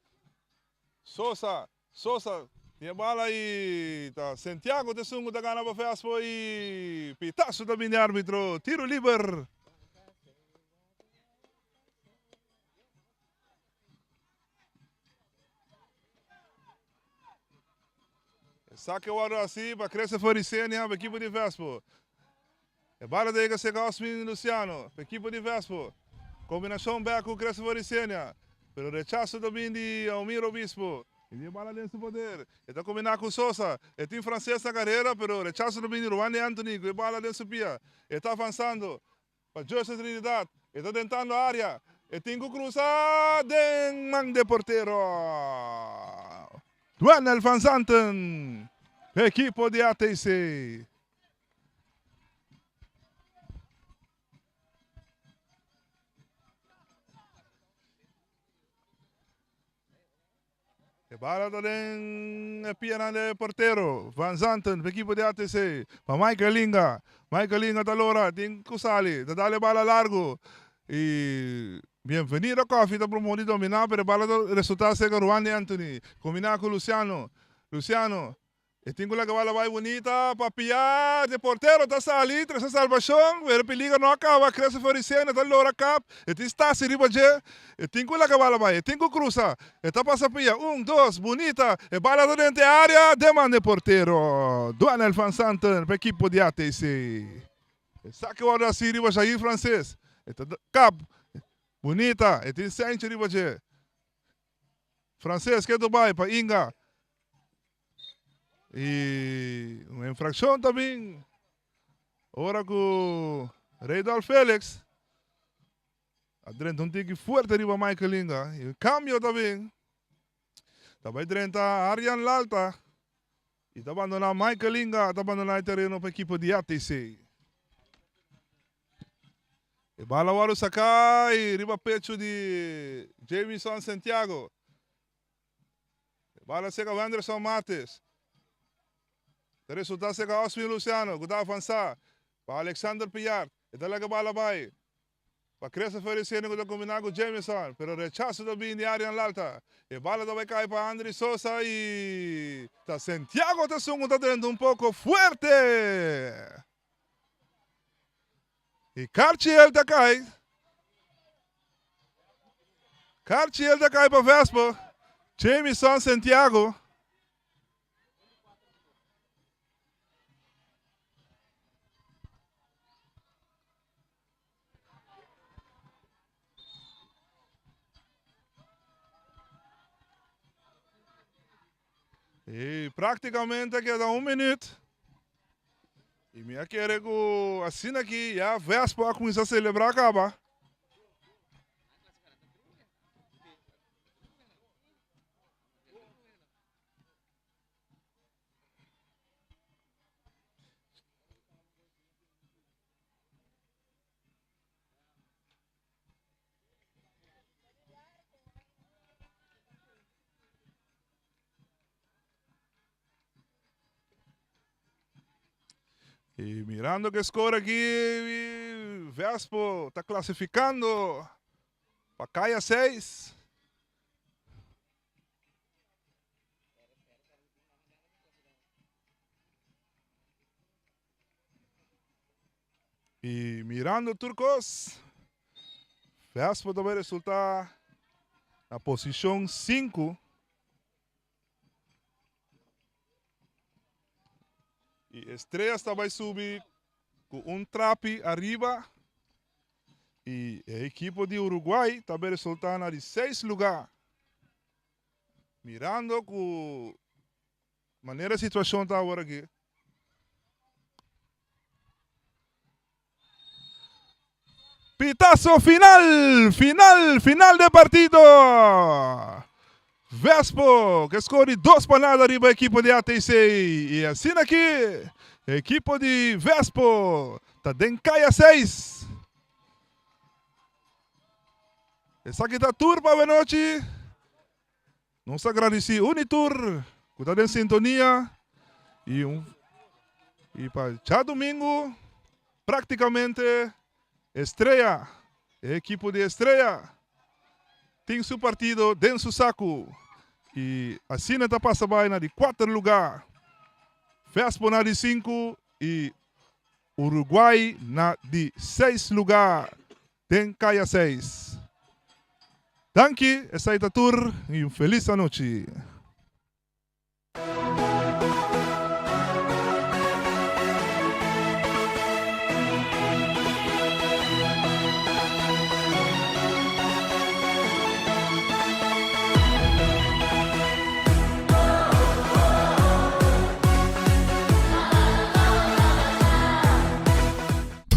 Sosa, Sosa, tiene bala y ta Santiago te sungo ta gana pa Vespo y pitazo también de árbitro. Tiro libre. Saque wòrdu hasi pa Christopher Isenia pa ekipo di Vespo. E bala ta yega serka Oswin Luciano pa ekipo di Vespo. Kombinashon bèk ku Christopher Isenia, pero rechaso ta bin di Aumir Obispo. E tin e bala den su poder. E ta kombiná ku Sosa. E tin Frances na karera, pero rechaso ta bin di Ruwandi Anthony ku e bala den su pia. E ta avansando. Pa José Trinidad, e ta dentando area, e tin cu cruza den man de portero. Duenel van Zanten, ekipo di ATC. E bala ta den e pianan de portero Van Zanten pa ekipo di ATC pa Michael Linga. Michael Linga ta lora tin ku sali ta dal e bala largu y Bienvenido Coffee ta promo di domina pero e bala ta resulta serka Ruandy Anthony kombina ku Luciano. Luciano E tin ku laga bala bai bunita pa pia de portero ta sali trese salbashon pero e peliger no a kaba Christopher Isena ta lora kap e tin stasi riba dje e tin ku laga bala bai e tin ku krusa e ta pasa pia un dos bunita e bala ta denter e area den man de portero Duanel van Santen pa ekipo di ATC esaki wòrdu hasi riba Jair Frances e ta kap bunita e tin Sancho riba dje Frances ketu bai pa Inga. Y un infraccion ta bin ora cu Reydolf Felix a drenta un tiki fuerte riba Michael Inga. Y un cambio ta bin. Ta bai drenta Arjan Lalta y ta abandona Michael Inga, ta abandona e tereno pa equipo di ATC. E bala wòrdu saká i riba pechu di Jamison Santiago. E bala seka Wenderson Martes. Ta resultá seka Oswin Luciano ku ta avansá pa Alexander Pillard. E ta laga e bala bai pa Christopher Iseni ku ta kombiná ku Jamison, pero rechaso ta bini di Arian Lalta. E bala ta bai kai pa Andry Sosa i ta Santiago ta esun ku ta drenta un poko fuerte. I Karchiel ta kai. Karchiel ta kai pa Vespo. Jamison Santiago. I praktikamente keda un minuut. I mi a kere ku asina aki ya Vespo a kuminsá selebrá kaba. Y mirando que score aquí, Vespo está clasificando pa Kaya 6. Y mirando tur cos, Vespo ta bay resulta na posicion 5. Y Estrellas ta bay subi cu un trapi ariba. Y e equipo di Uruguay ta bay resulta na di 6 lugar. Mirando cu Manera situacion ta awor aki. Pitazo final, final, final de partido. Vespo ku skor di dos pa nada riba ekipo di ATC i asina aki ekipo di Vespo ta den kaya seis. Esaki ta tur pa awenochi. Nos ta gradisí un i tur ku ta den sintonia i un i pa djadumingu praktikamente Estrella, e ekipo di Estrella tin su partido den su saku i asina ta pasa bai na di kuater lugá, Vespo na di sinku i Uruguay na di seis lugá den Kaya seis. Danki, esei ta tur i un felis anochi.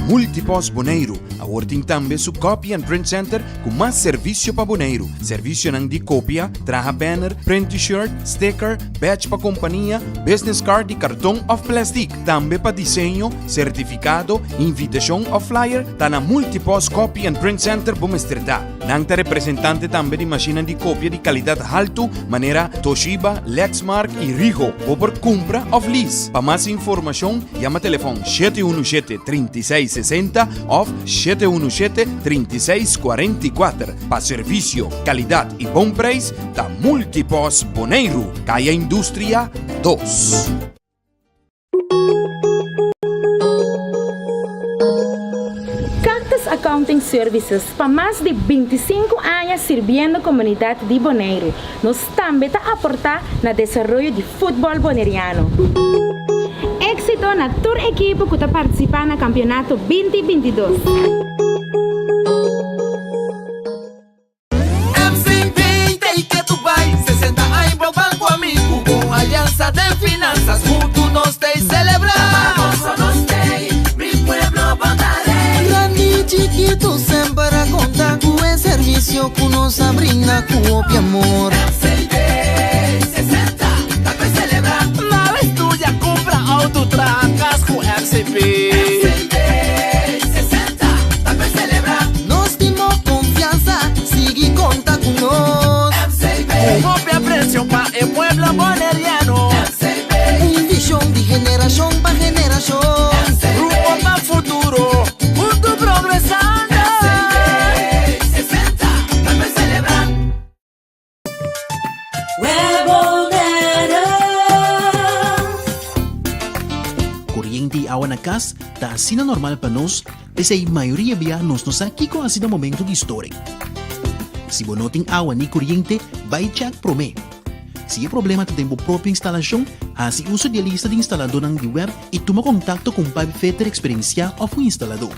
Multipost Boneiru awor tin tambe su Copy and Print Center ku mas servisio pa Boneiru. Servisionan di kopia, traha banner, print t-shirt, sticker, badge pa kompania, business card di karton òf plèstik. Tambe pa diseño, sertifikado, invitashon òf flyer, ta na Multipost Copy and Print Center bo mester ta. Nan ta representante tambe di mashinnan di kopia di kalidat haltu manera Toshiba, Lexmark i Ricoh. Bo por kumpra òf lease. Pa mas informashon yama telefòn 717 36 60 òf 717 36 44. Pa servisio, kalidat i bon preis ta Multipos Boneiru, Kaya Industria 2. Cactus Accounting Services pa mas di 25 aña sirbiendo komunidat di Boneiru. Nos tambe ta aportá na desaroyo di futbòl boneriano. Éksito na tur ekipo ku ta partisipá na kampionato 20 22. MCB ta y ke tu bai 60 aña bo ban cu ami Cu bon alianza den finanzas Hunto nos ta y celebra Gozo nos tey, mi pueblo bo ta rey. Grandi y chikitu semper a konta ku e servisio ku nos a brinda ku hopi amor. MCB 60 ta pa celebra. Nada estudia, cumpra auto, traha cas cu MCB. MCB 60 ta pa celebra. Nos tin bo konfiansa, sigui konta ku nos. MCB. Ku hopi apresio pa e pueblo boneriano. MCB. Un vishon di generashon pa generashon. MCB. Rumbo pa futuro, huntu progresando. MCB 60 ta pa celebra. Koriente i awa na kas ta asina normal pa nos, p'esei mayoria bia nos no sa kiko hasi na momento di storing. Si bo no tin awa ni koriente, bai chèk promé. Si e problema ta den bo propio instalashon, hasi uso di e lista di instaladónan di web i tuma kontakto ku un pipefitter eksperensiá òf un instaladó.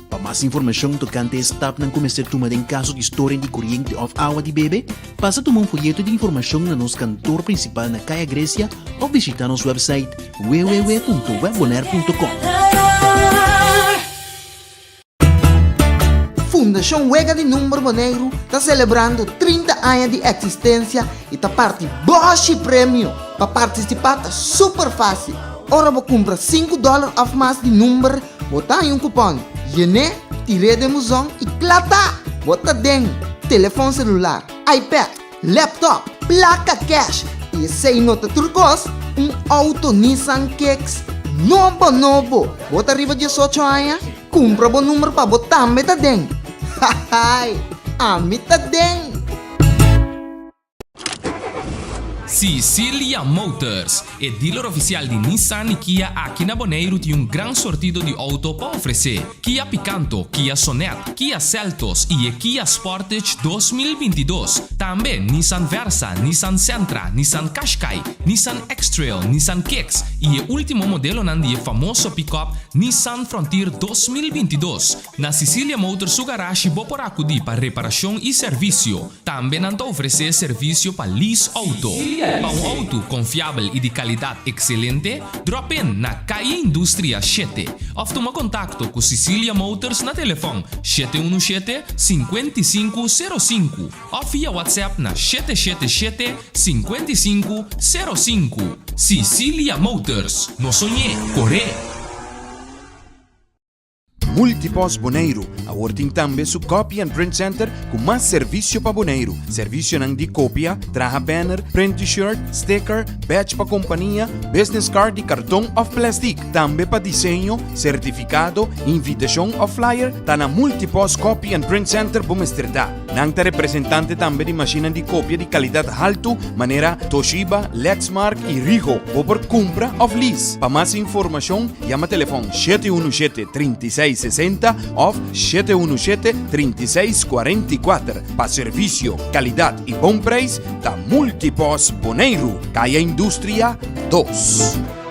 Pa mas informashon tokante e stapnan ku mester tuma den kaso di storing di koriente òf awa di bebe, pasa tuma un foyeto di informashon na nos kantor prinsipal na Kaya Grecia òf bishitá nos wèpsait www.webbonaire.com. Fundashon Wega di Number Boneiru ta selebrando 30 aña di eksistensia i ta parti bòshi premio! Pa partisipá ta super fásil. Ora bo kumpra sinku dòler òf mas di number, Bo ta haña un kupòn, yen'é, tir'é den buzon i kla ta! Bo ta den telefòn selular, iPad, laptop, plaka kèsh i esei no ta tur kos, un outo Nissan Kicks nobo nobo! Bo ta riba diesocho aña? Kumpra bo number pa bo tambe ta den! Hahaai! Ami ta den! Sicilia Motors, e dealer oficial di Nissan y Kia aki na Boneiru tin un gran sortido di auto pa ofrece. Kia Picanto, Kia Sonet, Kia Seltos y e Kia Sportage 2022. Tambe Nissan Versa, Nissan Sentra, Nissan Qashqai, Nissan X-Trail, Nissan Kicks y e ultimo modelonan di e famoso pick-up Nissan Frontier 2022. Na Sicilia Motors su garashi bo por acudi pa reparacion y servicio. Tambe nan ta ofresé servisio pa lease outo. Pa un outo konfiabel i di kalidat ekselente, drop in na Kaya Industria shete òf tuma kontakto ku Cicilia Motors na telefòn 717 55 05 òf via WhatsApp na 777 55 05. Cicilia Motors, no soñ'é, kor'é! Multipost Boneiru awor tin tambe su Copy and Print Center ku mas servisio pa Boneiru. Servisionan di kopia, traha banner, print t-shirt, sticker, badge pa kompania, business card di karton òf plèstik. Tambe pa diseño, sertifikado, invitashon òf flyer, ta na Multipost Copy and Print Center bo mester ta. Nan ta representante tambe di mashinnan di kopia di kalidat haltu manera Toshiba, Lexmark i Ricoh. Bo por kumpra òf lease. Pa mas informashon, Yama telefòn 717 36 60 òf 717 36 44. Pa servisio, kalidat i bon preis ta Multipos Boneiru, Kaya Industria 2.